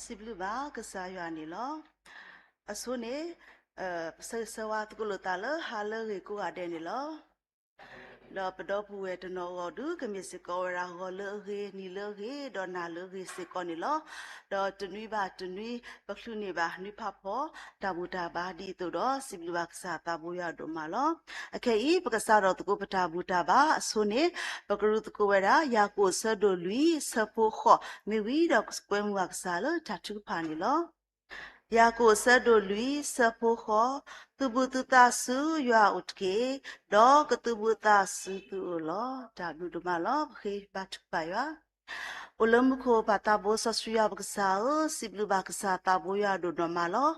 စံးဘျုးဘၣ်ကစၢ်ယွၤန့ၣ်လီၤ. အဆိန့ၣ် ပဆၢဂ့ၤဆၢဝါသကိးလိာ်သးလၢဟါလၢအဂ့ၤကိးဂၤဒဲးန့ၣ်လီၤ. ဒီးပဒီပုၢ်ဝဲၢ်တနီၤအဂီၢ်ဒုး ကမ့ၢ်စ့ၢ်ကီးဝဲဒၣ်ဂီၤလၢအဂ့ၤ နံၤလၢအဂ့ၤ ဒီးနၤလၢအဂ့ၤစ့ၢ်ကီးန့ၣ်လီၤ. ဒီးတနွံဘၣ်တနွံ ပချုးန့ၢ်ဘၣ်နွံဖးဖီ တၢ်ဘူၣ်တၢ်ဘါဒ်သိးဒီး စံးဘျုးဘၣ်ကစၢ်သးဘိယွၤဒိၣ်မးလီၤ. အခဲအံၤ ပကစးထီၣ်သကိးပတၢ်ဘူၣ်တၢ်ဘါအဆိန့ၣ် ပကရူးသကိးဝဲဒၣ် ယၤကိာ်အဆၢဒိၣ်လွံၢ် ဆၢဖိဃိး မ့ၢ်ဝံၤဒီးပကွဲမုာ်ဘၣ်ကစၢ်လၢတၢ်ထုကဖၣ်န့ၣ်လီၤ. ယၤကိာ်အဆၢဒိၣ်လွံၢ် ဆၢဖိဃိး, သုးဘူးသုသးဆူယွၤအအိၣ်တက့ၢ်, ဒီးကသုးဘူးသးဆူသုအိၣ်လီၤ. တၢ်ဘျုးဒိၣ်မးလီၤ. ပဃ့ဘါထုကဖၣ်ယွၤ အိၣ်လၢမူခိၣ်ပၢ်သးဘိစီဆှံယွၤပကစၢ်ဧၢ, စံးဘျုးဘၣ်ကစၢ်သးဘိယွၤဒိၣ်နီၢ်မးလီၤ.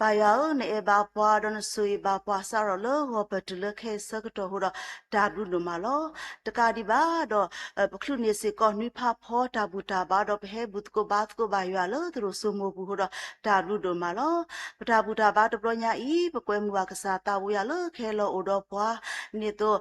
ပၢ်ယွၤဧၢ, နအဲၣ်ဘၣ်ပှၤဒီးနဆိၣ်ဂ့ၤဘၣ်ပှၤစးထီၣ်လၢဂီၤပၢၢ်တုၤလၢခဲအံၤဆၢကတီၢ်အဃိဒီး တၢ်ဘျုးဒိၣ်မးလီၤ. တကးဒံးဘၣ်ဒီး ပချုးန့ၢ်စ့ၢ်ကီးနွံဖးဖီတၢ်ဘူၣ်တၢ်ဘါဒီး ပဟဲဘူၣ်သကိးဘါသကိးဘၣ်ယွၤလၢသရိာ်စိမိၤပူၤအဃိဒီး တၢ်ဘျုးဒိၣ်မးလီၤ. ပတၢ်ဘူၣ်တၢ်ဘါတဘျီညါအံၤ ပကွဲမုာ်ဘၣ်ကစၢ်သးဘိယွၤလၢခဲလၢာ်အိၣ်ဒီးပှၤ ဒ်သိး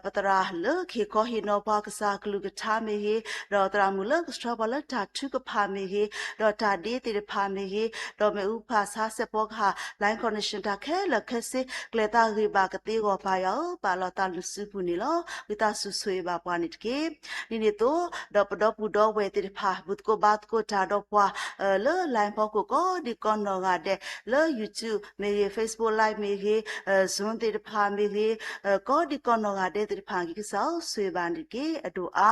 ပသရၣ်လၢကဟ့ၣ်ခီဟ့ၣ်နီၤပှၤကစၢ်အကလုၢ်ကထါမ့ၢ်ဂ့ၤ, ဒီးသရၣ်မုၣ်လၢကဆှၢပှၤလၢတၢ်ထုကဖၣ်မ့ၢ်ဂ့ၤ, ဒီးတၢ်ဒ့သ့ၣ်တဖၣ်မ့ၢ်ဂ့ၤ, ဒီးမ့ၣ်အူဖးဆါစဲးဖီကဟၣ် line connection တၢ်ခဲလၢာ်ခဲဆ့ ကျဲၤသးဂ့ၤဘၣ်ကသ့အဂီၢ် ပၢ်ယွၤဧၢ, ပာ်လီၤသးလၢနစုပူၤန့ၣ်လီၤ. ဝံသးစူၤဆိၣ်ဂ့ၤဘၣ်ပှၤန့ၣ်တက့ၢ်. ဒ်န့ၣ်အသိး ဒီးပဒီပုၢ်ဒီဝဲၢ်သ့ၣ်တဖၣ် ဘူၣ်သကိးဘါသကိးတၢ်ဒီးပှၤ လၢ line ဖီခိၣ် ကိးဒံကိးနီၢ်ဂၤဒဲး လၢ YouTube မ့ၢ်ဂ့ၤ, Facebook Live မ့ၢ်ဂ့ၤ, Zoom သ့ၣ်တဖၣ်မ့ၢ်ဂ့ၤ, ကိးဒံကိးနီၢ်ဂၤဒဲးသ့ၣ်တဖၣ် ကစၢ်ဧၢဆိၣ်ဂ့ၤဘၣ်န့ၣ်တက့ၢ်. အဒိၣ်အါ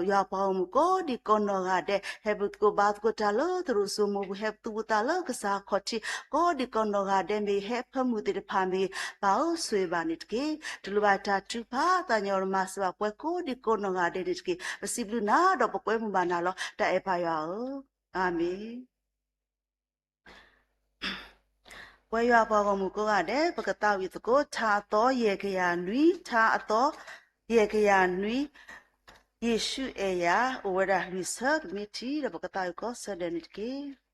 ယွၤပှၤဂီၢ်မုၢ်ကိးဒံကိးနီၢ်ဂၤဒဲး ဟဲဘူၣ်သကိးဘါသကိးတၢ်လၢသရိာ်စိမိၤပူၤ ဟဲသူၣ်ဘူၣ်သးလၢကစၢ်ခီၣ်ထံး ကိးဒံကိးနီၢ်ဂၤဒဲးမ့ၢ်ဂ့ၤ, ဟဲဖၢမုၢ်သ့ၣ်တဖၣ်မ့ၢ်ဂ့ၤ, ပၢ်ဧၢဆိၣ်ဂ့ၤဘၣ်န့ၣ်တက့ၢ်. တလိၣ်ဘၣ်တၢ်ထုကဖၣ် သးကညီၤမၤစၢၤဘၣ်ပှၤကိးဒံကိးနီၢ်ဂၤဒဲးန့ၣ်တက့ၢ်. ပစံးဘျုးနၤဒီးပကွဲမုာ်ဘၣ်နၤလီၤ. တၢ်အဲၣ်ပၢ်ယွၤဧၢ, အၤမ့ၣ်. ပဝဲယွၤပှၤဂီၢ်မုၢ်ကိးဂၤဒဲး ပကသးဝံၣ်သကိး ထါအသီယဲၢ်ကယၤနွံ, ထါအသီယဲၢ်ကယၤနွံ, ယ့ၣ်ၡူးအဲၣ်ယၤ, အိၣ်ဝဲဒၣ်လွံၢ်ဆၢ, ပမ့ၢ်ထံၣ်ဒီးပကသးဝံၣ်ကိးဆၢဒဲးန့ၣ်တက့ၢ်.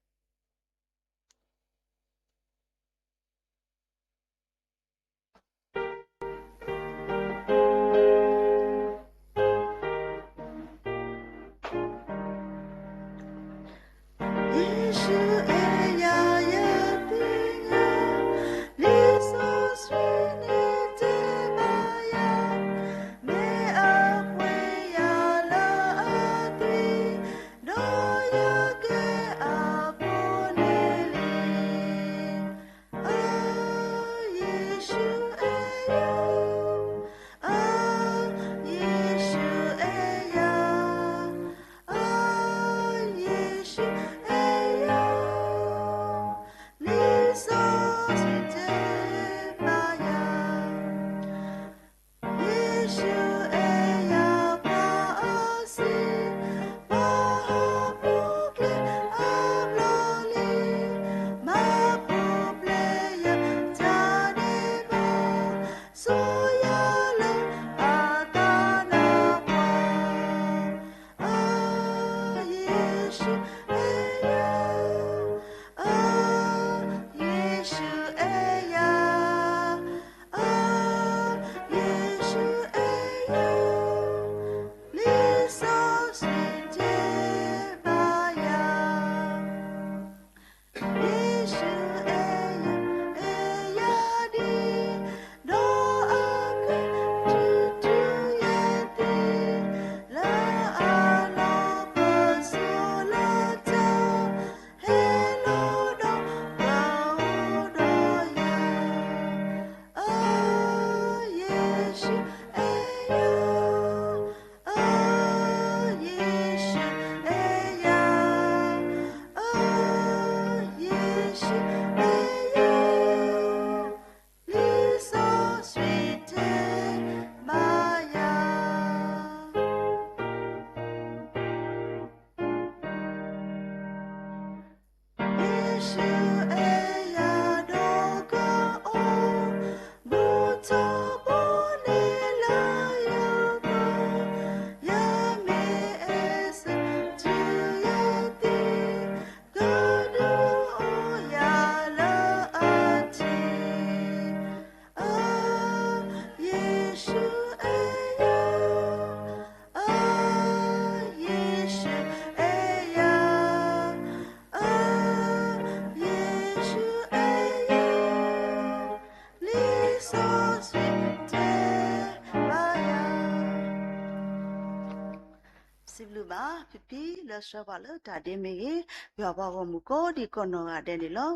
စံးဘျုးဘၣ် ဖံဖံလၢဆှၢပှၤလၢတၢ်ဒ့မ့ၢ်ဂ့ၤ, ယွၤပှၤဂီၢ်မုၢ်ကိးဒံကိးနီၢ်ဂၤဒဲးန့ၣ်လီၤ.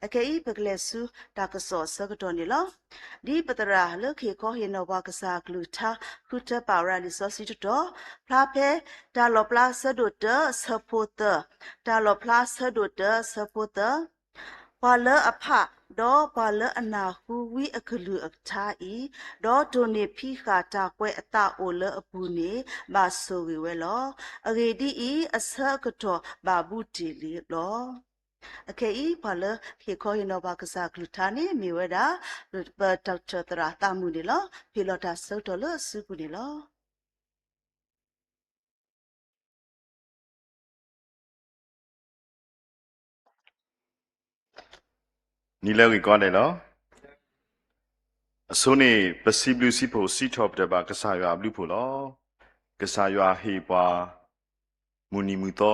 အခဲအံၤ ပကလဲၤဆူတၢ်ကစီၣ်အဆၢကတီၢ်န့ၣ်လီၤ. ဒ်ပသရၣ်လၢကဟ့ၣ်ခီဟ့ၣ်နီၤပှၤကစၢ်အကလုၢ်ကထါ ဃုထၢပာ်ဝဲဒၣ်လံာ်စီဆှံတတီၤ, ဖျါဖဲ တၢ်လီၣ်ဖျါဆၢဒိၣ်တၢ အဆၢဖိသၢ, တၢ်လီၣ်ဖျါဆၢဒိၣ်တၢ အဆၢဖိသၢ ပှၤလၢအဖး, ဒီးပှၤလၢအနၢ်ဟူဝံအကလုၢ်အကထါအံၤ, ဒီးတိၢ်န့ၢ်ဖံးဃာ်တၢ်ကွဲးအသးအိၣ်လၢအပူၤန့ၣ် ဘၣ်ဆိၣ်ဂ့ၤဝဲလီၤ. အဂ့ၢ်ဒ်အံၤ, အဆၢအကတီၢ်ဘၣ်ဘူးတ့ၢ်လံလီၤ. အခဲအံၤ ပှၤလၢဟ့ၣ်ခီဟ့ၣ်နီၤပှၤကစၢ်အကလုၢ်ကထါန့ၣ် မ့ၢ်ဝဲဒၣ် ပဒီကထၢၣ်သရၣ်သးမုၣ်န့ၣ်လီၤ. ဟ့ၣ်လီၤတၢ်ဆၢကတီၢ်လၢအစုပူၤန့ၣ်လီၤ. နံၤလၢအဂ့ၤကိးဂၤဒဲးလီၤ. အဆိန့ၣ် ပစံးဘျုးစံးဖှိၣ်စံးထီၣ်ပတြၢၤဘၣ်ကစၢ်ယွၤအဘျုးအဖှိၣ်လီၤ. ကစၢ်ယွၤဟ့ၣ်ပှၤ မုၢ်နံၤမုၢ်သီ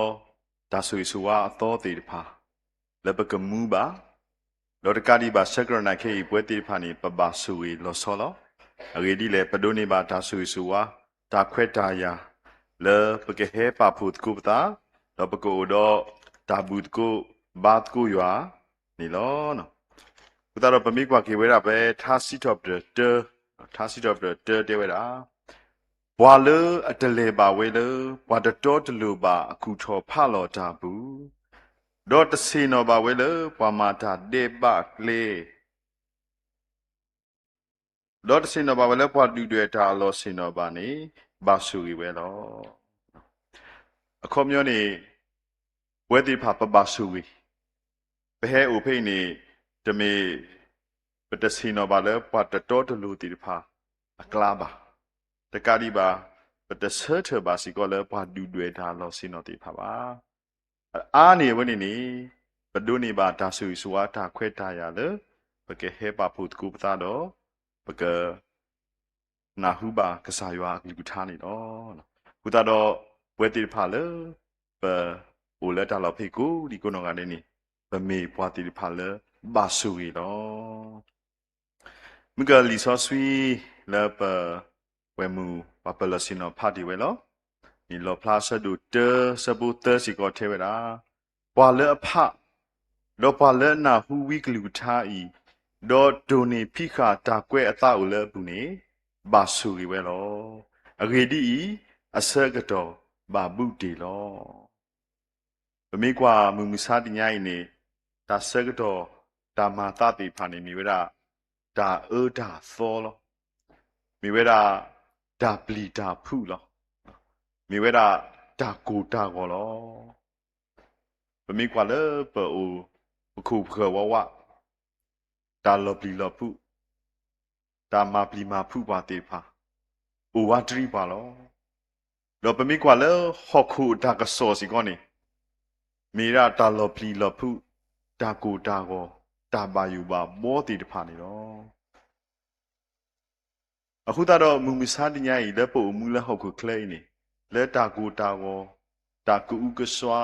တၢ်ဆိၣ်ဂ့ၤဆိၣ်ဝါအသီသ့ၣ်တဖၣ် လၢပကမူဘၣ်, ဒီးတကးဒံးဘၣ်ဆၢကတီၢ်နံၤခဲအံၤ ပဝဲသ့ၣ်တဖၣ်န့ၣ် ပဘၣ်ဆိၣ်ဂ့ၤလီၤဆီလီၤ. အဂ့ၢ်ဒ်လဲၣ်, ပဒိးန့ၢ်ဘၣ်တၢ်ဆိၣ်ဂ့ၤဆိၣ်ဝါ တၢ်ခွဲးတၢ်ယာ် လၢပကဟဲပာ်ဖှိၣ်သကိးပသး, ဒီးပကအိၣ်ဒီးတၢ်ဘျုးသကိးဘါသကိးယွၤန့ၣ်လီၤ. အဃိသတးဒီး ပမ့ၢ်ကွၢ်က့ၤဝဲဒၣ်ဖဲ ထါစံးထီၣ်ပတြၢၤတၢ, ထါစံးထီၣ်ပတြၢၤတၢတဲဝဲဒၣ်, ပှၤလၢအတလဲၤဘၣ်ဝဲလၢ ပှၤတတီတလိၤဘၣ်အကူၣ်ထီၣ်ဖးလီၤတၢ်အပူၤ, ဒီးတဆ့ၣ်နီၤဘၣ်ဝဲလၢ ပှၤမၤတၢ်ဒဲးဘးကျဲ ဒီးတဆ့ၣ်နီၤဘၣ်ဝဲလၢ ပှၤဒုၣ်ဒွဲၣ်တၢ်အလီၢ်ဆ့ၣ်နီၤဘၣ်န့ၣ် ဘၣ်ဆိၣ်ဂ့ၤဝဲလီၤ. အခီပညီန့ၣ် ပဝဲသ့ၣ်တဖၣ်ပဘၣ်ဆိၣ်ဂ့ၤ, ပဟဲအိၣ်ဖဲအံၤန့ၣ် တမ့ၢ် ပတဆ့ၣ်နီၤဘၣ်လၢပှၤတတီတလိၤသ့ၣ်တဖၣ်အကျါဘၣ်. တကးဒံးဘၣ် ပတဆၢထၢၣ်ဘၣ်စ့ၢ်ကီးလၢပှၤဒုၣ်ဒွဲၣ်တၢ်အလီၢ်ဆ့ၣ်နီၤသ့ၣ်တဖၣ်ဘၣ်. အါန့ၢ်အဝဲန့ၣ်န့ၣ် ပဒိးန့ၢ်ဘၣ်တၢ်ဆိၣ်ဂ့ၤဆိၣ်ဝါတၢ်ခွဲးတၢ်ယာ်လၢ ပကဟဲပာ်ဖှိၣ်သကိးပသးဒီး ပက နၢ်ဟူဘၣ်ကစၢ်ယွၤအကလုၢ်ကထါန့ၣ်လီၤ. အဃိသတးဒီး ပဝဲသ့ၣ်တဖၣ်လၢ ပအိၣ်လၢတၢ်လီၢ်ဖဲကိးဒံကိးနီၢ်ဂၤဒဲးန့ၣ် ပမ့ၢ်ပှၤသ့ၣ်တဖၣ်လၢဘၣ်ဆိၣ်ဂ့ၤလီၤ. မုၢ်ကလံာ်စီဆှံလၢပ ဝဲမုၢ် ပှၤပၢၤလီၢ်ဆ့ၣ်နီၤဖးတ့ၢ်ဝဲလီၤ. န့ၣ်လီၣ်ဖျါဆၢဒိၣ်တၢ ဆၢဖိသၢစ့ၢ်ကီးထဲဝဲဒၣ်, ပှၤလၢအဖး, ဒီးပှၤလၢအနၢ်ဟူဝံကလုၢ်ကထါအံၤ, ဒီးတိၢ်န့ၢ်ဖံးဃာ်တၢ်ကွဲးအသးအိၣ်လၢအပူၤန့ၣ် ဘၣ်ဆိၣ်ဂ့ၤဝဲလီၤ. အဂ့ၢ်ဒ်အံၤ, အဆၢကတီၢ်ဘၣ်ဘူးတ့ၢ်လီၤ. ပမ့ၢ်ကွၢ်မုၢ်မဆါတနံၤအံၤန့ၣ် တၢ်ဆၢကတီၢ် တၢ်မၤသးသ့ၣ်တဖၣ်န့ၣ် မ့ၢ်ဝဲဒၣ် တၢ်အၢတၢ်သီလီၤ. မ့ၢ်ဝဲဒၣ် တၢ်ပျံၤတၢ်ဖုးလီၤ. မ့ၢ်ဝဲဒၣ် တၢ်ကိၢ်တၢ်ဂီၤလီၤ. ပမ့ၢ်ကွၢ်လၢပအိၣ် ပခိၣ်ပဃၢၤဝးဝး တၢ်လီၤပျံၤလီၤဖုး တၢ်မၤပျံၤမၤဖုးပှၤသ့ၣ်တဖၣ် အိၣ်ဝးတရံးပှၤလီၤ. ဒီးပမ့ၢ်ကွၢ်လၢဟီၣ်ခိၣ်အတၢ်ကစီၣ်စ့ၢ်ကီးန့ၣ် မ့ၢ်ဒၣ်တၢ်လီၤပျံၤလီၤဖုး တၢ်ကိၢ်တၢ်ဂီၤ တၢ်ဘၣ်ယိၣ်ဘၣ်ဘှီသ့ၣ်တဖၣ်န့ၣ်လီၤ. အဃိသတးဒီး မုၢ်မဆါတနံၤအံၤ လၢပအိၣ်မူလၢဟီၣ်ခိၣ်ချၢအံၤန့ၣ် လၢတၢ်ကိၢ်တၢ်ဂီၤ, တၢ်ကအုကစွါ,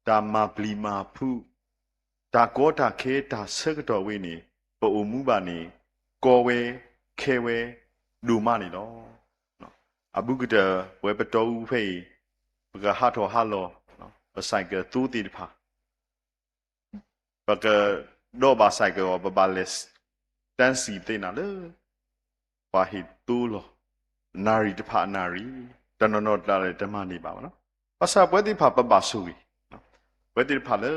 တၢ်မၤပျံၤမၤဖုး, တၢ်ကီတၢ်ခဲတၢ်ဆၢကတီၢ်ဝဲန့ၣ် ပအိၣ်မူဘၣ်န့ၣ် ကီဝဲ, ခဲဝဲ, ဒိၣ်မးန့ၣ်လီၤ. အဘူးကတၢၢ် ပဝဲပတီၢ်အူဖဲအံၤ ပကဟးထီၣ်ဟးလီၤ ပ cycle သိသ့ၣ်တဖၣ် ပကဒီးဘၣ် cycle အီၤ ပဘၣ်လဲၤ တန်းစီသ့နၤလၢ ပှၤဟ့ၣ်သိလီၤ နၣ်ရံၣ်တဖၣ်အနၣ်ရံၣ် တနီၤနီၤတၢ်လဲၤတမၤန့ၢ်ဘၣ်ဘၣ်နီၤ. ဘၣ်ဆၣ်ပဝဲသ့ၣ်တဖၣ်ပဘၣ်ဆိၣ်ဂ့ၤ, ပဝဲသ့ၣ်တဖၣ်လၢ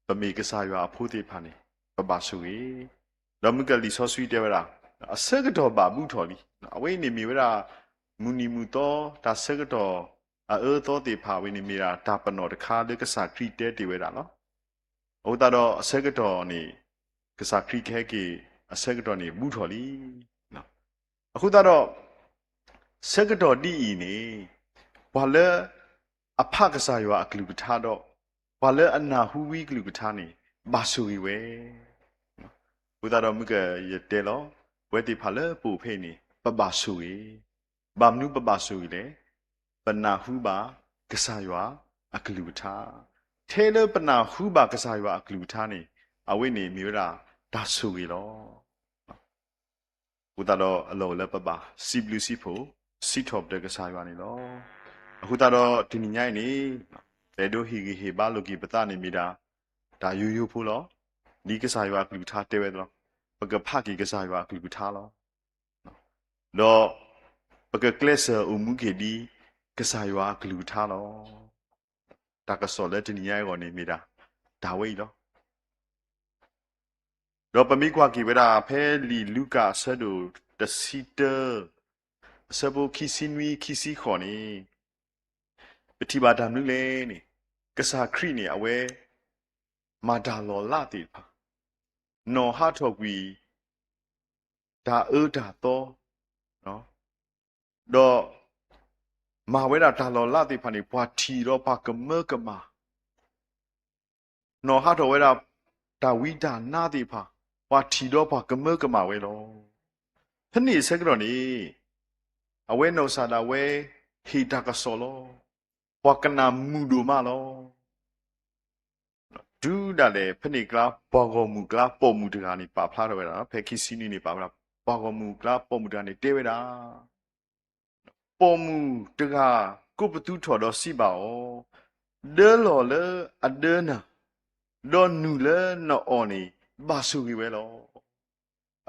ပမ့ၢ်ကစၢ်ယွၤအဖိသ့ၣ်တဖၣ်န့ၣ် ပဘၣ်ဆိၣ်ဂ့ၤ, ဒီးမုၢ်ကလံာ်စီဆှံတဲဝဲဒၣ် အဆၢကတီၢ်ဘၣ်ဘူးထီၣ်လံ. အဝဲအံၤန့ၣ်မ့ၢ်ဝဲဒၣ် မုၢ်နံၤမုၢ်သီ တၢ်ဆၢကတီၢ် အအၢအသီသ့ၣ်တဖၣ်ဝဲန့ၣ် မ့ၢ်ဒၣ်တၢ်ပနီၣ်တခါလၢကစၢ်ခရံာ်တဲတ့ၢ်ဝဲဒၣ်လီၤ. အဃိသတးဒီးအဆၢကတီၢ်န့ၣ် ကစၢ်ခရံာ်ကဟဲက့ၤ အဆၢကတီၢ်န့ၣ်ဘူးထီၣ်လံ. အဃိသတးဒီး ဆၢကတီၢ်ဒ်အံၤန့ၣ် ပှၤလၢအဖးကစၢ်ယွၤအကလုၢ်ကထါဒီး ပှၤလၢအနၢ်ဟူဝံကလုၢ်ကထါန့ၣ် ဘၣ်ဆိၣ်ဂ့ၤဝဲ. အဃိသတးဒီးမုၢ်ကယတဲလီၤ ပဝဲသ့ၣ်တဖၣ်လၢပအိၣ်ဖဲအံၤန့ၣ် ပဘၣ်ဆိၣ်ဂ့ၤ. ဘၣ်မနုၤပဘၣ်ဆိၣ်ဂ့ၤလဲၣ်. ပနၢ်ဟူဘၣ်ကစၢ်ယွၤအကလုၢ်ကထါ, ထဲလၢပနၢ်ဟူဘၣ်ကစၢ်ယွၤအကလုၢ်ကထါန့ၣ် အဝဲန့ၣ်မ့ၢ်ဝဲဒၣ်တၢ်ဆိၣ်ဂ့ၤလီၤ. အဃိသတးဒီးအလီၢ်အိၣ်လၢပဘၣ်စံးဘျုးစံးဖှိၣ် စံးထီၣ်ပတြၢၤကစၢ်ယွၤန့ၣ်လီၤ. အဃိသတးဒီးတနံၤညါအံၤန့ၣ် ပအဲၣ်ဒိးဟ့ၣ်ဂံၢ်ဟ့ၣ်ဘါလိာ်က့ၤပသးန့ၣ်မ့ၢ်ဒၣ် တၢ်ယိယိဖိလီၤ. ဒ်ကစၢ်ယွၤအကလုၢ်ကထါတဲဝဲလီၤ. ပကဖးက့ၤကစၢ်ယွၤအကလုၢ်ကထါလီၤ. ဒီးပကကျဲးစၢးအိၣ်မူက့ၤဒ်ကစၢ်ယွၤအကလုၢ်ကထါလီၤ. တၢ်ကစီၣ်လၢတနံၤညါအံၤအဂီၢ်န့ၣ်မ့ၢ်ဒၣ် တၢ်ဝဲအံၤလီၤ. ဒီးပမ့ၢ်ကွၢ်က့ၤဝဲဒၣ်ဖဲလံာ်လူၤကၣ်အဆၢဒိၣ်တဆံတၢ အဆၢဖိခံဆံနွံ ခံဆံဃိးန့ၣ် ပထံၣ်ဘၣ်တၢ်မနုၤလဲၣ်န့ၣ် ကစၢ်ခရံာ်န့ၣ် အဝဲမၤတၢ်လီၤလးသ့ၣ်တဖၣ်, နီၣ်ဟးထီၣ်ကွံာ် တၢ်အၢတၢ်သီ, ဒီးမၤဝဲဒၣ်တၢ်လီၤလးသ့ၣ်တဖၣ်န့ၣ် ပှၤထံၣ်ဒီးပှၤကမၢကမၣ်, နီၣ်ဟးထီၣ်ဝဲဒၣ် တၢ်ဝံတၢ်နါသ့ၣ်တဖၣ် ပှၤထံၣ်ဒီးပှၤကမၢကမၣ်ဝဲလီၤ. ဖဲန့ၣ်အဆၢကတီၢ်န့ၣ် အဝဲနီၢ်ကစၢ်ဒၣ်ဝဲ ဟ့ၣ်တၢ်ကစီၣ်လီၤ. ပှၤကနၣ်မုာ်ဒိၣ်မးလီၤ. တုၤဒၣ်လဲာ်ဖဲန့ၣ်ကျါ ပှၤဂီၢ်မုၢ်ကျါ ပိာ်မုၣ်တဂၤန့ၣ် ပာ်ဖျါထီၣ်ဝဲဒၣ်, ဖဲခံဆံနွံန့ၣ် ပာ်ဖျါ, ပှၤဂီၢ်မုၢ်ကျါ ပိာ်မုၣ်တဂၤန့ၣ် တဲဝဲဒၣ် ပိာ်မုၣ်တဂၤ ကိးပသူထီၣ်ဒီးစံးဘၣ်အီၤ, ဒၢလီၢ်လၢအဒၢနၤ, ဒီးနုၢ်လၢနအီၣ်န့ၣ် ဘၣ်ဆိၣ်ဂ့ၤဝဲလီၤ.